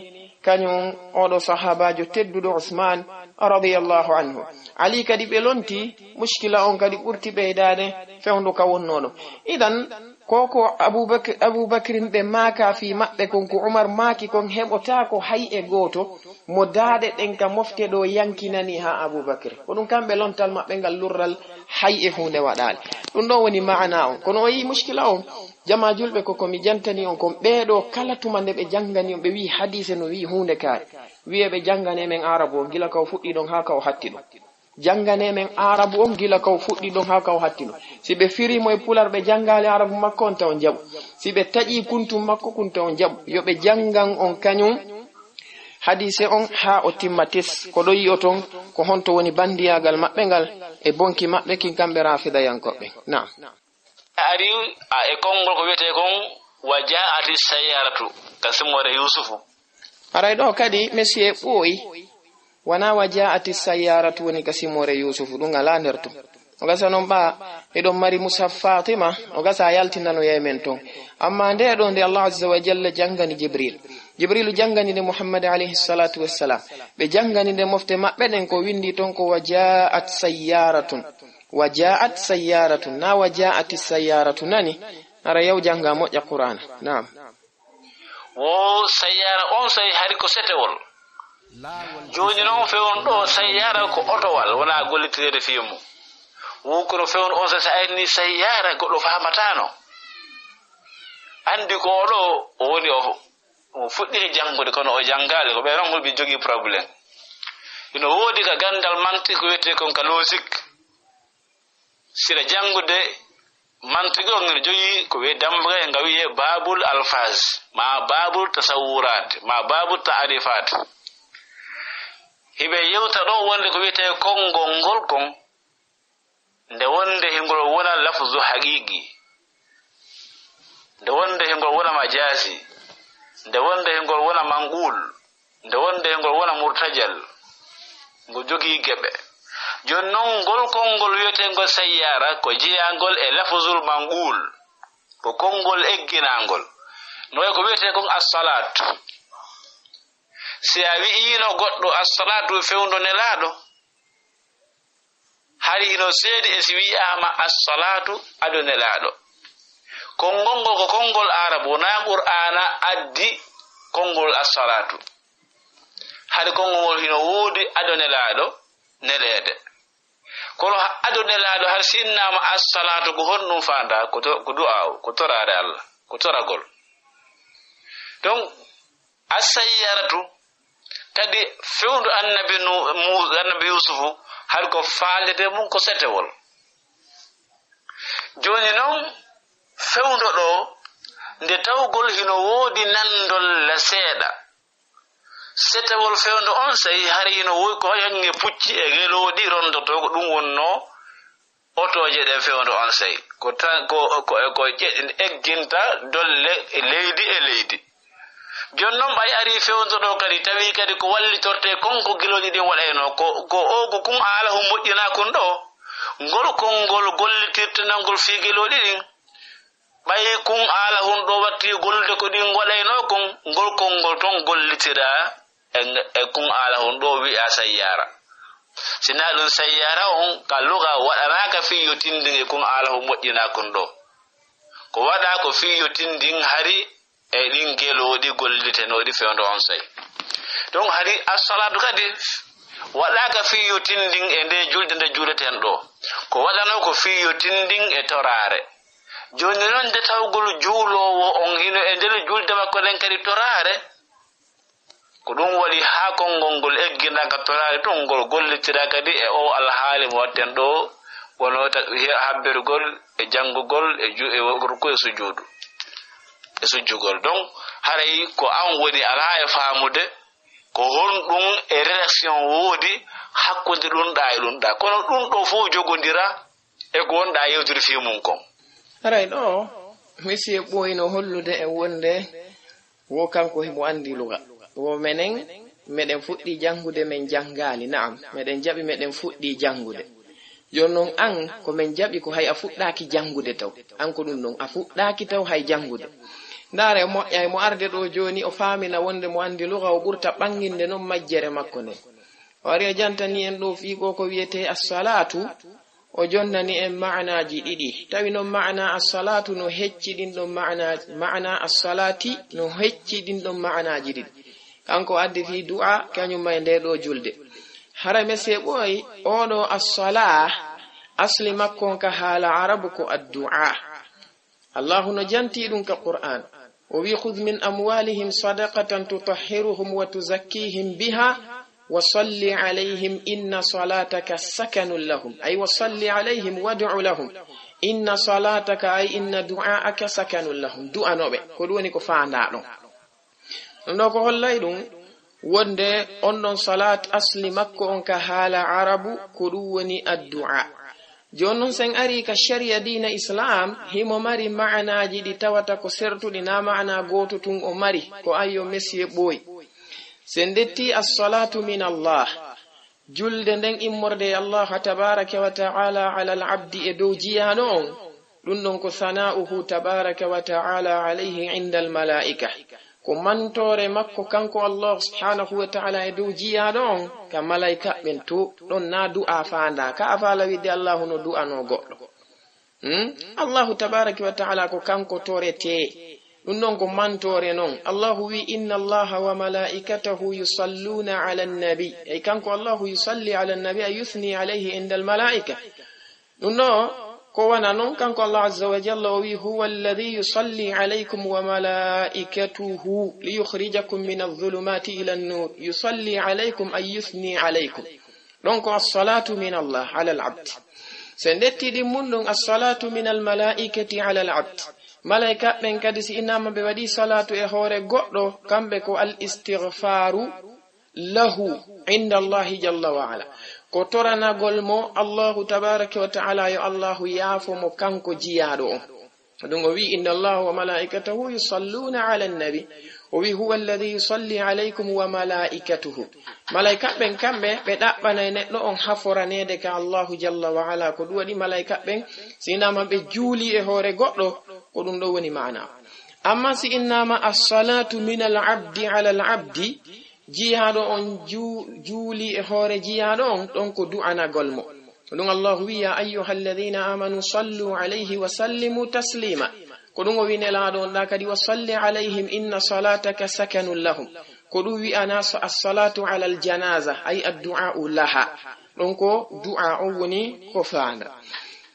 kañum oɗo sahaabaajo tedduɗo Usman radiyallahu anhu. Ali kadi ɓe lonti, muskila on kadi ɓurti ɓeydaade fewndo ka wonnoo ɗon. Idan, ko ko Abubak-, Abubakrin ɓe maaka fii maɓɓe kon, ko Umar maaki kon, heɓotaako hay e gooto mo daaɗe ɗen ka mofte ɗoo yankinani haa Abubakr. Ko ɗum kamɓe lontal maɓɓe ngal lurral hay e huunde waɗaali. Ɗum ɗoo woni maana on. Kono o yii muskila on, jamaa julɓe, ko ko mi jantani on kon, ɓee ɗoo kala tuma nde ɓe janngani on, ɓe wii hadiise no wii huunde kaari. Wiyee ɓe janngane men Aarabu on, gila ka o fuɗɗi ɗon haa ka o hatti ɗon. Janngane men Aarabu on gila ka o fuɗɗi ɗon haa ka o hatti ɗon. Si ɓe firii mo e Pular, ɓe janngaali Aarabu makko on, taw on jaɓu. Si ɓe taƴii kuntum makko kun, taw on jaɓu. Yo ɓe janngan on kañum hadiise on haa o timma tis. Ko ɗo yi'oton ko honto woni banndiyaagal maɓɓe ngal e bonki maɓɓe kin, kamɓe Raafidayankooɓe. Naam. Ari, a, e konngol ko wiyetee kon, "Wa ja'ati sayyaratu," ka simore Yuusufu. Haray ɗoo kadi, monsieur ɓooyi. Wona wa jaati sayyaratu woni ka simoore Yuusufu, ɗum alaa nder ton. O gasa noon ɓa, eɗon mari Mushaf Faatima, o gasa a yaltinanoyay men ton. Amma nde ɗo nde Allah Azza wa Jalla janngani Jibril. Jibrilu janngani nde Muhammad alayhi salatu wassalam. Ɓe janngani nde mofte maɓɓe ɗen ko winndi ton ko wa jaat sayyaratun. Wa jaat sayyaratun. Na wa jaati sayyaratu nani. Ara yaw jannga moƴƴa Qur'ana. Naam. Wo sayyara on sey hari ko setewol. Jooni noon fewndo ɗo sayyara ko otowal, wona gollitireede fii mum. Wo kono fewndo on sey so a inni sayyara goɗɗo faamataano. Anndi ko oɗo o woni o, o fuɗɗi e janngude kono o janngaali ko ɓe noon holɓe jogii problème. Ino woodi ka ganndal mantik ko wiyetee kon ka logique. Sira janngude mantigi on ene jogii ko wiye dambugal nga wiye babul alfaz, ma babul tasawurat, ma babul ta'rifat. Hiɓe yewta ɗo wonde ko wiyetee konngol ngol kon, nde wonde hingol wona lafzu haqiqi, nde wonde hingol wona majazi, nde wonde hingol wona manqul, nde wonde ngol wona murtajal, ngo jogii geɓe. Jooni noon, ngol konngol wiyeteengol sayyara ko jeyaangol e lafzul manqul, ko konngol egginaangol. No wayi ko wiyetee kon assalaat. Si a wi'iino goɗɗo assalaatu fewndo Nelaaɗo, hari hino seedi e si wi'aama assalaatu ado Nelaaɗo. Konngol ngol ko konngol Aarabu, wonaa Qur'aana addi konngol assalaatu. Hari konngol ngol hino woodi ado Nelaaɗo neleede. Kono ado Nelaaɗo, hari si innaama assalaatu, ko honɗum faandaa? Ko to-, ko du'aawu, ko toraare Allah, ko toragol. Donc, assayyaratu kadi fewndo annabi Nu-, Mu-, annabi Yuusufu, hari ko faandete mum ko setewol. Jooni noon, fewndo ɗo, nde tawgol hino woodi nanndol la seeɗa. Setewol fewndo on sey hari hino woodi ko hange pucci e gelooɗi rondotoo, ko ɗum wonnoo otooje ɗen fewndo on sey. Ko tan, ko, ko, ko ƴe-, egginta dolle e leydi e leydi. Jooni noon ɓay arii fewndo ɗo kadi, tawi kadi ko wallitortee kon ko gelooɗi ɗin waɗaynoo. Ko, ko o, ko kun aala hun moƴƴinaa kun ɗo. Ngol konngol gollitirtenangol fii gelooɗi ɗin. Ɓay kun aala hun ɗo watti gollude ko ɗin waɗaynoo kon, ngol konngol ton gollitiraa e, e kun aala hun ɗo wi'aa sayyaara. Si naa ɗum sayyaara on, ka luga waɗanaaka fii yo tindin e kun aala hun moƴƴinaa kun ɗo. Ko waɗaa ko fii yo tindin hari e ɗin gelooɗi gollitenooɗi fewndo on sey. Donc hari assalaatu kadi waɗaaka fii yo tindin e nde julde nde juuleten ɗo. Ko waɗanoo ko fii yo tindin e toraare. Jooni noon nde tawgol juuloowo on hino e nder julde makko nden kadi toraare, ko ɗum waɗi haa konngol ngol egginaa ka toraare tun, ngol gollitiraa kadi e o alhaali mo watten ɗo, wano ta-, he-, habbergol e janngugol e ju-, e ruku e sujuudu, e sujjugol. Donc, haray ko an woni alaa e faamude ko honɗum e relation woodi hakkunde ɗum ɗa e ɗum ɗa. Kono ɗum ɗo fof jogondira e ko wonɗa yewtude fii mum kon. Haray ɗo, monsieur ɓooyno hollude e wonde wo kanko himo anndi luga. Wo menen, meɗen fuɗɗi janngude, men janngaali. Na'am, meɗen jaɓi, meɗen fuɗɗi janngude. Jooni non an, ko men jaɓi ko hay a fuɗɗaaki janngude taw. An ko ɗum non, a fuɗɗaaki taw hay janngude. Ndaare, moƴƴay mo arde ɗo jooni, o faamina wonde mo anndi luga, o ɓurta ɓannginde non majjere makko nden. O ari o jantani en ɗo fii ko ko wiyetee assalaatu, o jonnani en maanaaji ɗiɗi. Tawi non maana assalaatu no hecci ɗin ɗon maana, maana assalaati no hecci ɗin ɗon maanaaji ɗiɗi. Kanko addi fii du'a, kañum ma e nde ɗo julde. Hara mese ɓooy, oɗo assalaa, asli makko on ka haala Arabu ko addu'a. Allahu no janti ɗum ka Qur'an. O wi, "Khudh min amwalihim sadaqatan tutahhiruhum wa tuzakkihim biha wa salli alayhim inna salataka sakanun lahum." Ay, "Wa salli alayhim wad'u lahum. Inna salataka, ay, inna du'aaka sakanun lahum." Du'anoɓe. Ko ɗum woni ko faandaa ɗon. Ɗum ɗo ko hollay ɗum wonde on ɗon salat asli makko on ka haala Arabu ko ɗum woni addu'a. Jooni non sen ari ka sharia diina Islam, himo mari ma'anaaji ɗi tawata ko sertuɗi, na ma'ana gooto tun o mari, ko ayyo mesiye ɓooy. Sen detti as-salatu min Allah. Julde nden immorde e Allah tabaraka wa ta'ala ala al-abdi e dow jiyaaɗo on, ɗum ɗon ko sana'uhu tabaraka wa ta'ala alayhi inda al-mala'ika. Ko mantoore makko kanko Allah subhanahu wa ta'ala e dow jiyaaɗo on ka malayka ɓen to, ɗon na du'a faanda, ka a faala wiide Allahu no du'ano goɗɗo. Hmm? Allahu tabaraka wa ta'ala ko kanko torete. Ɗum ɗon ko mantoore non. Allahu wi, "Inna Allaha wa malaikatahu yusalluna ala nabi." Ey kanko Allahu yusalli ala nabi, ay yuthni alayhi inda al malaika. Ɗum ɗo ko wana non kanko Allah azza wa jalla o wi, "Huwa alladhi yusalli alaykum wa malaikatuhu liyukhrijakum min adh-dhulumati ila an-nur." Yusalli alaykum ay yuthni alaykum. Ɗon ko as-salatu min Allah ala al-abd. So en ƴetti ɗin mun ɗum, as-salatu min al-mala'ikati ala al-abd. Malayka ɓen kadi si innama ɓe waɗi salatu e hoore goɗɗo, kamɓe ko al-istighfaru lahu inda Allahi jalla wa ala. Ko toranagol mo Allahu tabaraka wa ta'ala yo Allahu yaafo mo kanko jiyaaɗo on. Ɗum o wi, "Inna Allaha wa malaikatahu yusalluna ala nabi." O wi, "Huwa alladhi yusalli alaykum wa malaikatuhu." Malayka ɓen kamɓe, ɓe ɗaɓɓanay neɗɗo on haforaneede ka Allahu jalla wa ala. Ko ɗum waɗi malayka ɓen, sinama ɓe juuli e hoore goɗɗo, ko ɗum ɗo woni maana. Amma si innama as-salatu min al-abdi ala al-abdi, jiyaaɗo on ju-, juuli e hoore jiyaaɗo on, ɗon ko du'anagol mo. Ko ɗum Allahu wi, "Ya ayyuha alladhina amanu sallu alayhi wa sallimu taslima." Ko ɗum o wi Nelaaɗo on ɗa kadi, "Wa salli alayhim inna salataka sakanun lahum." Ko ɗum wi'ana so as-salatu ala al-janaza, ay ad-du'a'u laha. Ɗon ko du'a on woni ko faanda.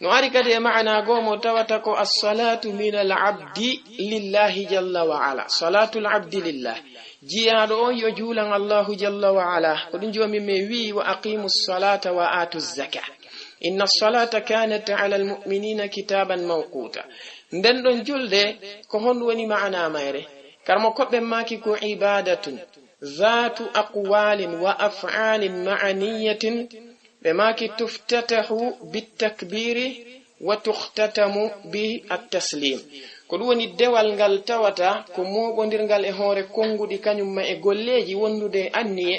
No ari kadi e ma'ana goo mo tawata ko as-salatu min al-abdi lillahi jalla wa ala. Salatu al-abdi lillah. Jiyaaɗo on yo juulan Allahu jalla wa ala. Ko ɗum joomi men wi, "Wa aqimu salata wa atu zaka. Inna salata kanat ala al-mu'minina kitaban mawquta." Nden ɗon julde, ko honɗum woni ma'ana mayre? Karmo koɓɓen maaki ko ibadatun. Zatu aqwalin wa af'alin ma'aniyatin, ɓe maaki tuftatahu bittakbiri wa tukhtatamu bi at-taslim. Ko ɗum woni dewal ngal tawata ko mooɓondirngal e hoore konnguɗi kañum ma e golleeji wondude e anniye,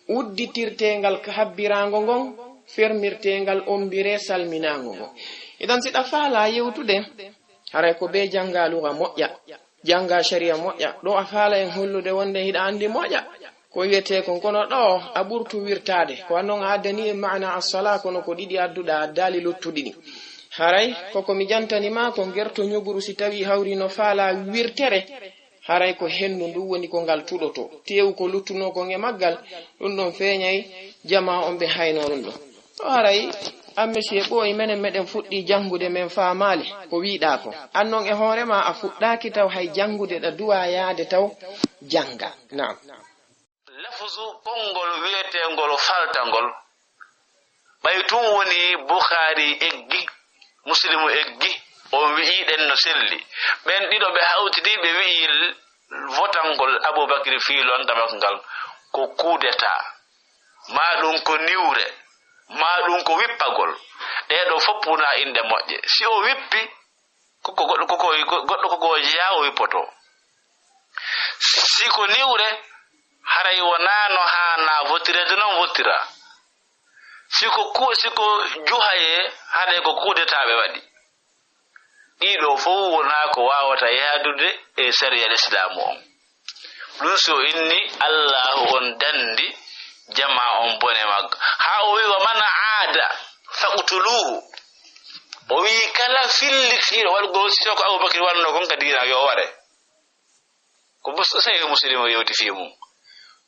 udditirteengal ka habbiraango ngon, fermirteengal ombire salminaango ngon. Idan si ɗa faala yewtude, haray ko be jannga luga moƴƴa. Jannga sharia moƴƴa. Ɗo a faala en hollude wonde hiɗa anndi moƴƴa. Ko wiyetee kon, kono ɗo a ɓurtu wirtaade. Ko annon a addani en maana as-sala, kono ko ɗiɗi adduɗa, a addaali luttuɗi ɗi. Haray, koko mi jantani ma kon, gerto ñoguru si tawi hawri no faala wirtere, haray ko hendu ndu woni ko ngal tuɗoto. Teewu ko luttunoo kon e maggal, ɗum ɗon feeñay jamaa on ɓe haynoo ɗum ɗon. To haray, an monsieur ɓooyi, menen meɗen fuɗɗii janngude, men faamaali ko wiiɗaa ko. An non e hoore ma a fuɗɗaaki taw hay janngude, ɗa duwaa yaade taw jannga. Naam. Lafuzu konngol wi'eteengol faltangol, ɓay tun woni Bukhaari eggi, Muslimu eggi, on wi'i ɗen no selli. Ɓen ɗiɗo ɓe hawtidi, ɓe wi'i votangol Abubakri fii lontamak ngal ko coup d'État, maa ɗum ko niwre, maa ɗum ko wippagol. Ɗee ɗoo fof wonaa innde moƴƴe. Si o wippi, koko goɗɗo, koko, goɗɗo koko jeyaa o wippoto. Si ko niwre, haray wonaa no haanaa votireede non votira. Si ko ku-, si ko juhayee, haray ko coup d'État ɓe waɗi. Ɗiɗo fof wonaa ko waawata yahdude e sariya Lislaamu on. Ɗum si o inni, Allaahu on danndi jamaa on bone magga. Haa o wi'i, "Wa man aada faqtuluuhu." O wi'i, kala fillitiiɗo waɗugol sino ko Abubakri waɗnoo kon ka diina, yo o ware. Ko bus-, Sahih Muslim o yewti fii mum.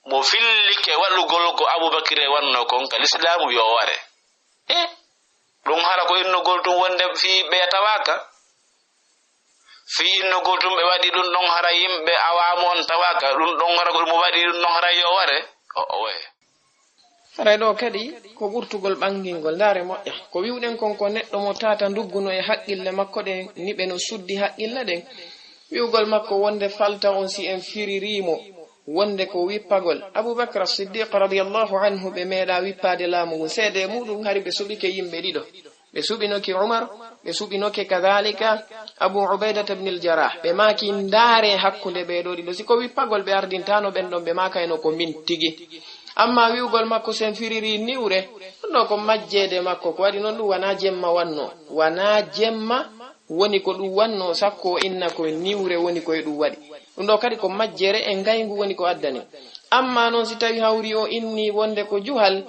Mo fillike waɗugol ko Abubakri waɗnoo kon ka Lislaamu, yo o ware. E ɗum hara ko innugol ɗum wonde fii ɓe tawaaka? Fii innugol ɗum ɓe waɗi ɗum ɗon hara yimɓe awaamu on tawaaka, ɗum ɗon hara ko ɗum waɗi ɗum ɗon hara yo ware? O, o waye. Haray ɗoo kadi ko ɓurtugol ɓangingol. Ndaare moƴƴa. Ko wi'uɗen kon ko neɗɗo mo tata ndugguno e haqqille makko ɗen, ni ɓe no suddi haqqille ɗen. Wi'ugol makko wonde falta on si en firirii mo wonde ko wippagol. Abu Bakr As-Siddiq radiyallahu anhu ɓe meeɗa wippaade laamu ngun. Seede muɗum hari ɓe suɓike yimɓe ɗiɗo. Ɓe suɓinoki Umar, ɓe suɓinoke kadhalika Abu Ubaydata ibn al-Jarrah. Ɓe maaki ndaare hakkunde ɓee ɗoo ɗiɗo. Si ko wippagol ɓe ardintano ɓen ɗon, ɓe maakayno ko min tigi. Amma wi'ugol makko sen firiri niwre, ɗum ɗo ko majjeede makko, ko waɗi noon ɗum wanaa jemma wannoo. Wanaa jemma woni ko ɗum wannoo, sakko o inna ko niwre woni ko e ɗum waɗi. Ɗum ɗo kadi ko majjere e ngayngu woni ko addani. Amma noon si tawi hawri o inni wonde ko juhal,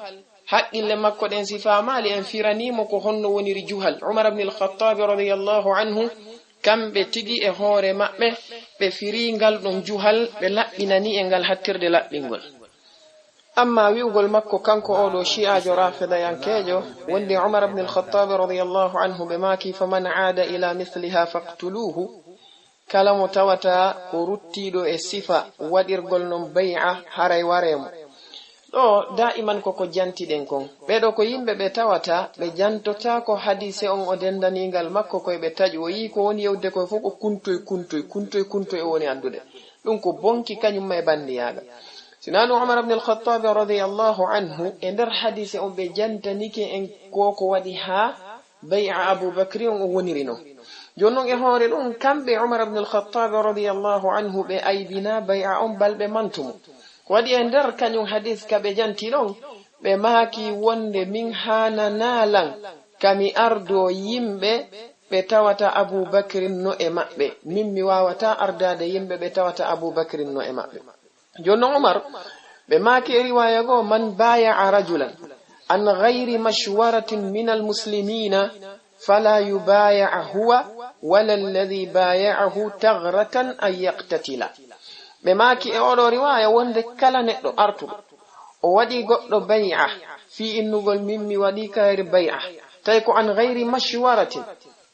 haqqille makko ɗen si faamaali en firanii mo ko honno woniri juhal. Umar ibn al-Khattab radiyallahu anhu, kamɓe tigi e hoore maɓɓe, ɓe firii ngal ɗon juhal, ɓe laɓɓinanii e ngal hattirde laɓɓingol. Amma wi'ugol makko kanko oo ɗoo shi'aajo raafidayankeejo, wonde Umar ibn al-Khattab radiyallahu anhu ɓe maaki, "Faman aada ila misliha faqtuluhu." Kala mo tawata ko ruttiiɗo e sifa waɗirgol non bay'a, haray waree mo. Ɗo daa'iman ko ko jantiɗen kon. Ɓee ɗoo ko yimɓe ɓe tawata ɓe jantotaako hadiise on o dendaniingal makko koy ɓe taƴu. O yii ko woni yewde koy fof ko kuntoy, kuntoy, kuntoy, kuntoy o woni addude. Ɗum ko bonki kañum ma e bandiyaagal. Sinaa ɗum Umar ibn al-Khattab radiyallahu anhu e nder hadiise on ɓe jantanike en ko ko waɗi haa bay'a Abu Bakri on o woniri non. Jooni non e hoore ɗum kamɓe Umar ibn al-Khattab radiyallahu anhu ɓe aybina bay'a on balɓe mantumo. Ko waɗi e nder kañum hadiis ka ɓe janti ɗon, ɓe maaki wonde min haananaa lan ka mi ardoo yimɓe ɓe tawata Abu Bakrin no e maɓɓe. Min mi waawataa ardaade yimɓe ɓe tawata Abu Bakrin no e maɓɓe. Jooni non Umar, ɓe maaki e riwaaya goo, "Man baaya'a rajulan an gayri mashwaratin minal muslimina fala yubaya' huwa wala alladhi baya'ahu taghratan an yaqtatila." Ɓe maaki e oo ɗoo riwaaya wonde kala neɗɗo artuɗo, o waɗi goɗɗo bay'a, fii innugol min mi waɗi kayri bay'a, tawi ko an gayri mashwaratin,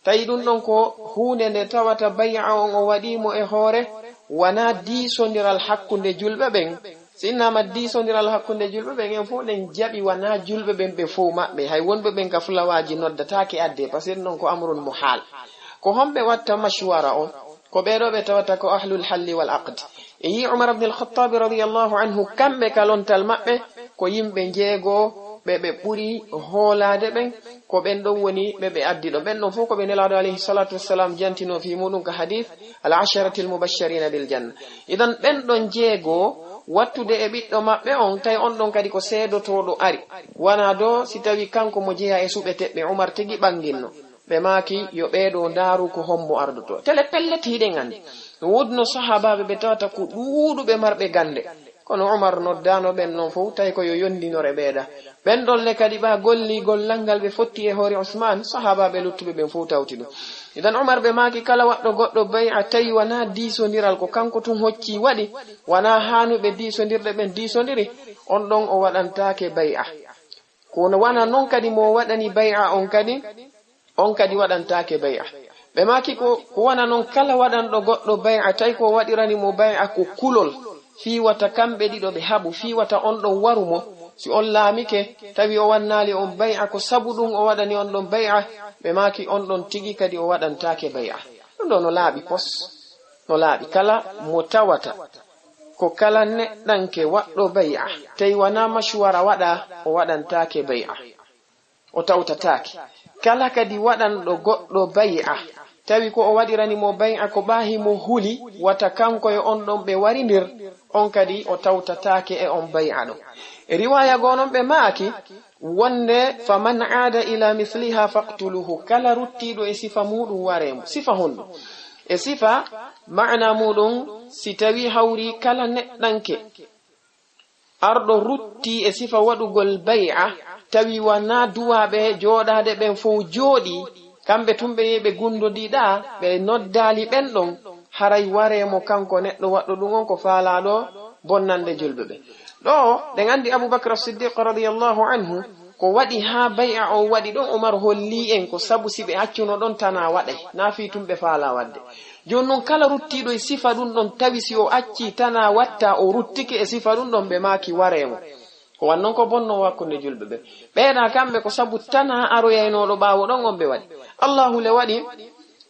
tawi ɗum ɗon ko huunde nde tawata bay'a on o waɗi mo e hoore, wanaa diisondiral hakkunde julɓe ɓen. Si innama diisondiral hakkunde julɓe ɓen, en fof ɗen jaɓi wanaa julɓe ɓen ɓe fof maɓɓe. Hay wonɓe ɓen ka fulawaaji noddataake adde, parce que ɗum ɗon ko amrun muhal. Ko homɓe watta mashwara on? Ko ɓee ɗoo ɓe tawata ko ahlul halli wal aqd. E yii Umar ibn al-Khattab radiyallahu anhu, kamɓe ka lontal maɓɓe ko yimɓe njeego ɓe ɓe ɓuri hoolaade ɓen, ko ɓen ɗon woni ɓe ɓe addi ɗo. Ɓen ɗon fof ko ɓe Nelaaɗo alayhi salatu wassalam jantino fii muɗum ka hadith al-asharati al-mubashsharina bil janna. Idan ɓen ɗon njeego wattude e ɓiɗɗo maɓɓe on, tawi on ɗon kadi ko seedotooɗo ari. Wanaa do si tawi kanko mo jeyaa e suɓeteɓɓe, Umar tigi ɓanginno. Ɓe maaki, yo ɓee ɗoo ndaaru ko hombo ardotoo. Tele pellet hiɗen anndi. No woodunoo sahaabaaɓe ɓe tawata ko ɗuuɗuɓe marɓe gannde. Kono Umar noddaano ɓen non fof, tawi ko yo yondinore ɓee ɗa. Ɓen ɗon le kadi ɓa golli gollal ngal ɓe fotti e hoore Usmaan, sahaabaaɓe luttuɓe ɓen fof tawti ɗum. Idan Umar ɓe maaki, kala waɗɗo goɗɗo bay'a tawi wanaa diisondiral ko kanko tun hocci waɗi, wanaa haanuɓe diisondirɗe ɓen diisondiri, on ɗon o waɗantaake bay'a. Ko wona non kadi mo waɗani bay'a on kadi, on kadi waɗantaake bay'a. Ɓe maaki ko, ko wona non kala waɗanɗo goɗɗo bay'a, tawi ko waɗirani mo bay'a ko kulol, fii wata kamɓe ɗiɗo ɓe haɓu, fii wata on ɗon waru mo, si on laamike, tawi o wannaali on bay'a, ko sabu ɗum o waɗani on ɗon bay'a, ɓe maaki on ɗon tigi kadi o waɗantaake bay'a. Ɗum ɗo no laaɓi pos, no laaɓi kala mo tawata ko kala neɗɗanke waɗɗo bay'a, tawi wanaa mashwara waɗa, o waɗantaake bay'a. O tawtataake. Kala kadi waɗanɗo goɗɗo bay'a, tawi ko o waɗirani mo bay'a ko ɓaahi mo huli, wata kanko e on ɗon ɓe warindir, on kadi o tawtataake e on bay'a ɗon. E riwaaya goo non ɓe maaki, wonde, "Faman aada ila misliha faqtuluhu." Kala ruttiiɗo e sifa muɗum waree mo. Sifa honɗum? E sifa, maana muɗum, si tawi hawri kala neɗɗanke arɗo rutti e sifa waɗugol bay'a, tawi wanaa duwaaɓe jooɗaade ɓen fow jooɗii, kamɓe tun ɓe yehi ɓe gundodiɗaa, ɓe noddaali ɓen ɗon, haray waree mo kanko neɗɗo waɗɗo ɗum on ko faalaaɗo bonnande julɓe ɓe. Ɗo, ɗen anndi Abu Bakr As-Siddiq radiyallahu anhu, ko waɗi haa bay'a on waɗi ɗon, Umar hollii en ko sabu si ɓe accuno ɗon tanaa waɗay, naa fii tun ɓe faalaa waɗde. Jooni non kala ruttiiɗo e sifa ɗum ɗon, tawi si o accii tanaa watta, o ruttike e sifa ɗum ɗon, ɓe maaki waree mo. Ko wan non ko bonnoo hakkunde julɓe ɓe. Ɓeeɗa kamɓe ko sabu tanaa aroyaynooɗo ɓaawo ɗon on ɓe waɗi. Allahu le waɗi,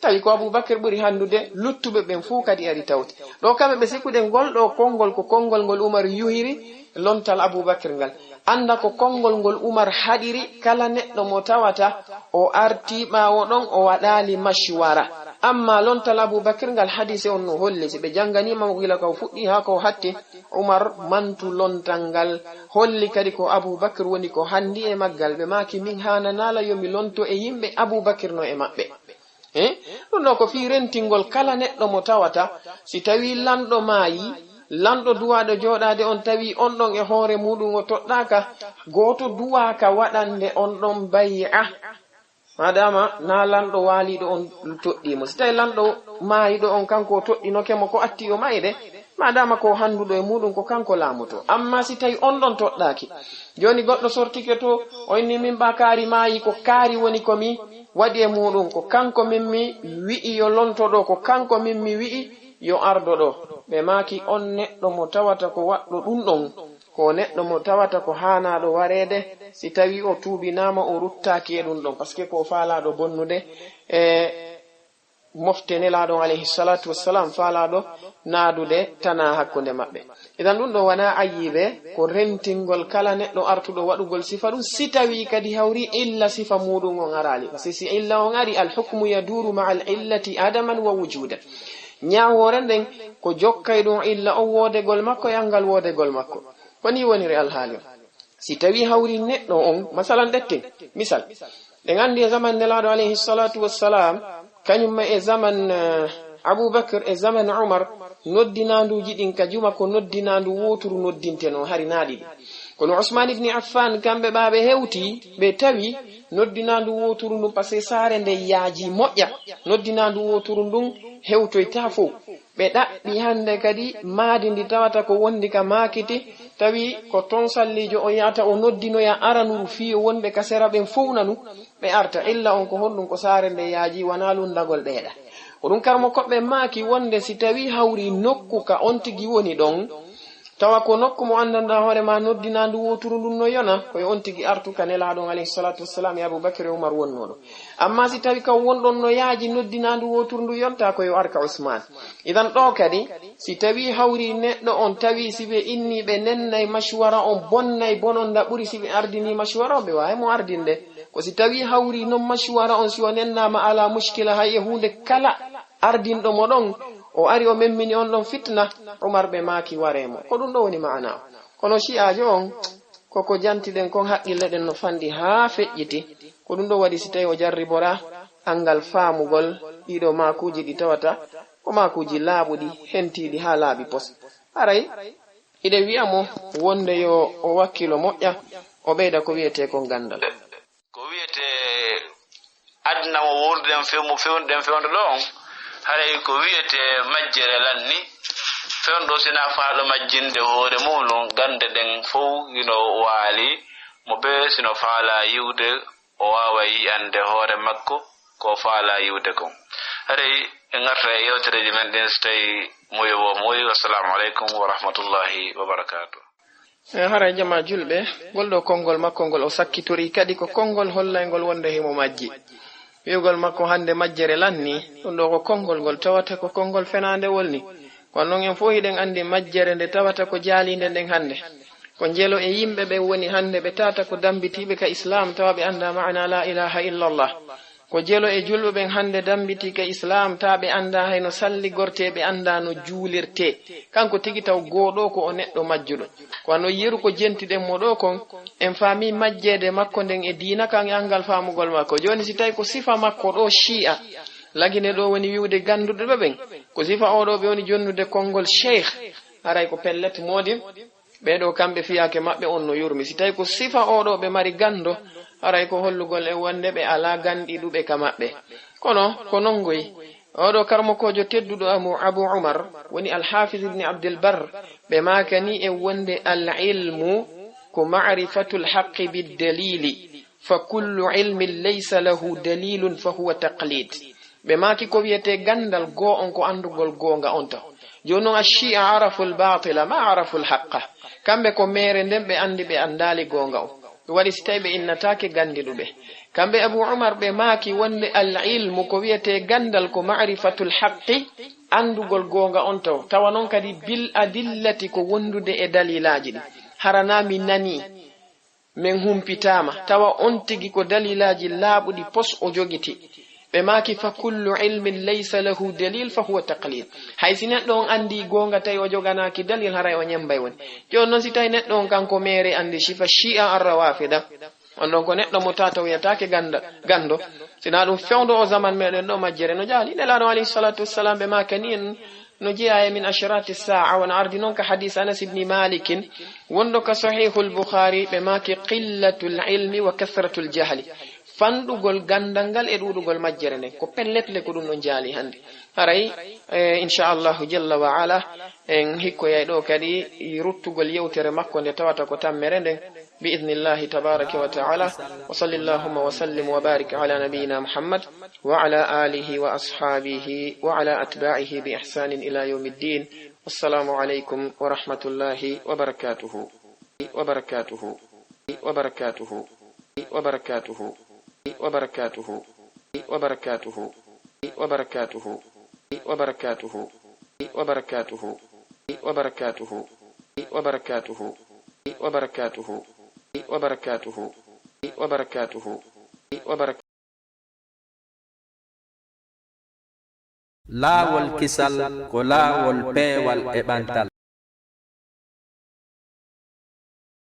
tawi ko Abu Bakr ɓuri hanndude, luttuɓe ɓen fow kadi ari tawti. Ɗo kamɓe ɓe sikkude ngol ɗo konngol ko konngol ngol Umar yuhiri lontal Abu Bakr ngal. Annda ko konngol ngol Umar haɗiri kala neɗɗo mo tawata o artii ɓaawo ɗon o waɗaali mashwara. Amma lontal Abu Bakr ngal, hadiise on no holli, si ɓe jannganiima mo gila ko fuɗɗi haa ko hatti, Umar mantu lontal ngal, holli kadi ko Abu Bakr woni ko hanndi e maggal. Ɓe maaki, "Min haananaala yo mi lonto e yimɓe, Abu Bakr no e maɓɓe." Eh? Ɗum ɗo ko fii rentingol kala neɗɗo mo tawata, si tawii lanɗo maayi, lanɗo duwaaɗo jooɗaade on, tawii on ɗon e hoore muuɗum o toɗɗaaka, gooto duwaaka waɗande on ɗon bay'a. Maadaama naa lanɗo waaliiɗo on toɗɗii mo. Si tawii lanɗo maayiɗo on kanko o toɗɗinoke mo ko atti o mayde, maadaama ko hannduɗo e muuɗum ko kanko laamoto. Amma si tawii on ɗon toɗɗaaki, jooni goɗɗo sortike to, o inni min ba kaari maayi, ko kaari woni ko mi waɗi e muuɗum, ko kanko min mi wi'i yo lonto ɗo, ko kanko min mi wi'i yo ardo ɗo. Ɓe maaki on neɗɗo mo tawata ko waɗɗo ɗum ɗon, ko neɗɗo mo tawata ko haanaaɗo wareede, si tawii o tuubinaama, o ruttaaki e ɗum ɗon, parce que ko faalaaɗo bonnude e mofte Nelaaɗo on, alayhi salatu wassalam, faalaaɗo naadude tanaa hakkunde maɓɓe. Idan ɗum ɗo wanaa ayyibe, ko rentingol kala neɗɗo artuɗo waɗugol sifa ɗum, si tawii kadi hawri illa sifa muuɗum on araali. Parce que si illa on ari, al hukmu yaduru ma al illati adaman wa wujudan. Ñaawoore nden ko jokkay ɗum illa on woodegol makko e anngal woodegol makko. Ko nii woniri alhaali on. Si tawii hawri neɗɗo on, masalan, ɗetten misal, ɗen anndi e zaman Nelaaɗo alayhi salatu wassalam, kañum ma e zaman, eh, Abu Bakr e zaman Umar, noddinaanduuji ɗin ka juma ko noddinaandu wooturu noddintenoo, hari naa ɗiɗi. Kono Usman ibni Affan, kamɓe ɓaaɓe hewti, ɓe tawi noddinaandu wooturu ndun, parce que saare nde yaaji moƴƴa, noddinaandu wooturu ndun hewtoytaa fow. Ɓe ɗaɓɓi hannde kadi maadi ndi tawata ko wondi ka maakiti, tawi ko ton salliijo o yahata o noddinoya aranuru fii yo wonɓe ka sera ɓen fow nanu, ɓe arta. Illa on ko honɗum? Ko saare nde yaaji, wanaa lunndagol ɓeeɗa. Ko ɗum karmo koɓɓe maaki wonde si tawii hawri nokku ka on tigi woni ɗon, tawa ko nokku mo anndanɗaa hoore maa noddinaandu wooturu ndun no yona, ko yo on tigi artu ka Nelaaɗo on alayhi salatu wassalam e Abu Bakr e Umar wonnoo ɗo. Amma si tawi kan wonɗon no yaaji noddinaandu wooturu ndu yontaa, ko yo ar ka Usman. Idan ɗo kadi, si tawi hawri neɗɗo on tawi si ɓe inni ɓe nennay mashwara on, bonnay bononda ɓuri si ɓe ardini mashwara on, ɓe waawi mo ardinde. Ko si tawi hawri non mashwara on, si o nennaama alaa mushkila hay e huunde kala ardinɗo mo ɗon, o ari o memmini on ɗon fitna, Umar ɓe maaki waree mo. Ko ɗum ɗo woni maana o. Kono shi'aajo on, koko jantiɗen kon haqqille ɗen no fanɗi haa feƴƴiti. Ko ɗum ɗo waɗi si tawi o jarribora anngal faamugol ɗiɗo maakuuji ɗi tawata ko maakuuji laaɓuɗi, hentiiɗi haa laaɓi pos. Haray hiɗen wi'a mo wonde yo o wakkilo moƴƴa, o ɓeyda ko wi'etee kon ganndal. Ko wiyetee aduna mo wowluɗen few-, mo fewnuɗen fewndo ɗo on, haray ko wiyetee majjere lanni, fewndo sina faalɗo majjinde hoore muɗum, gannde ɗen fow hino waali mo, be sino faala yi'ude, o waawa yi'ande hoore makko ko faala yi'ude kon. Haray en ngarta e yewtereeji men ɗin, so tawi mo yoɓo mo yoɓi. Wassalamu aleykum wa rahmatullahi wa barakatuh. E haray jama julɓe, ngol ɗo konngol makko ngol o sakkitori kadi ko konngol hollayngol wonde himo majji. Wi'ugol makko hannde majjere lanni, ɗum ɗo ko konngol ngol tawata ko konngol fenaande wolni. Kono non en fof hiɗen anndi majjere nde tawata ko jaaliinde nden hannde. Ko njelo e yimɓe ɓen woni hannde ɓe tata ko dambitiiɓe ka Islaam tawa ɓe anndaa maana la ilaha illallah. Ko jelo e julɓe ɓen hannde dambitii ka Islaam, taa ɓe anndaa hay no salligortee, ɓe anndaa no juulirtee. Kanko tigi taw goo ɗoo ko o neɗɗo majjuɗo. Ko wano yeru ko jentiɗen mo ɗoo kon, en faamii majjeede makko nden e diina kan e anngal faamugol makko. Jooni si tawi ko sifa makko ɗoo Shi'a, Lagine ɗoo woni wi'ude gannduɗo ɓe ɓen, ko sifa oo ɗoo ɓe woni jonnude konngol Sheikh, haray ko pellet moodi. Ɓee ɗoo kamɓe fiyaake maɓɓe on no yurmi. Si tawi ko sifa oo ɗoo ɓe mari ganndo, haray ko hollugol e wonde ɓe alaa ganɗiɗuɓe ka maɓɓe. Kono ko non ngoy, oo ɗoo karmokoojo tedduɗo Abu, Abu Umar, woni Al-Hafiz Ibn Abdul Barr, ɓe maakani e wonde al-ilmu ko ma'rifatul haqqi bid-dalili, fa kullu ilmin laysa lahu dalilun fa huwa taqlid. Ɓe maaki ko wiyetee ganndal goo on ko anndugol goonga on taw. Jooni non, ash-Shi'a arafu al-batila ma arafu al-haqqa. Kamɓe ko meere nden ɓe anndi ɓe anndaali goonga on. Ɗum waɗi si tawi ɓe innataake ganndiɗuɓe. Kamɓe Abu Umar ɓe maaki wonde al-ilmu ko wiyetee ganndal ko ma'rifatul haqqi, anndugol goonga on taw. Tawa non kadi bil adillati ko wondude e dalilaaji ɗi. Hara naa mi nanii. Men humpitaama, tawa on tigi ko dalilaaji laaɓuɗi pos o jogiti. Ɓe maaki, "Fa kullu ilmin laysa lahu dalil fa huwa taqlid." Hay si neɗɗo on anndi goonga tawi o joganaaki dalil, haray o ñemmbay woni. Jooni noon si tawi neɗɗo on kanko meere anndi sifa Shi'a ar-Rawafida, on ɗon ko neɗɗo mo tatawyataake ganda, ganndo. Sinaa ɗum fewndo o zaman meɗen ɗo majjere no jaali. Nelaaɗo alayhi salatu wassalam ɓe maakani en no jeyaa e min ashrati sa'a, wona ardi noon ka hadis Anas ibni Malikin, wonɗo ka Sahihul Bukhari, ɓe maaki, "Qillatul ilmi wa kathratul jahli." Fanɗugol ganndal ngal e ɗuuɗugol majjere nden. Ko pellet le ko ɗum ɗon jaali hannde. Haray, eh, inchallahu jalla wa ala, en hikkoyay ɗo kadi ruttugol yewtere makko nde tawata ko tammere nden. بإذن الله تبارك وتعالى. وصل اللهم وسلم وبارك على نبينا محمد وعلى آله وأصحابه وعلى أتباعه بإحسان إلى يوم الدين. والسلام عليكم ورحمة الله وبركاته. وبركاته. وبركاته. Laawol kisal ko laawol peewal e ɓantal.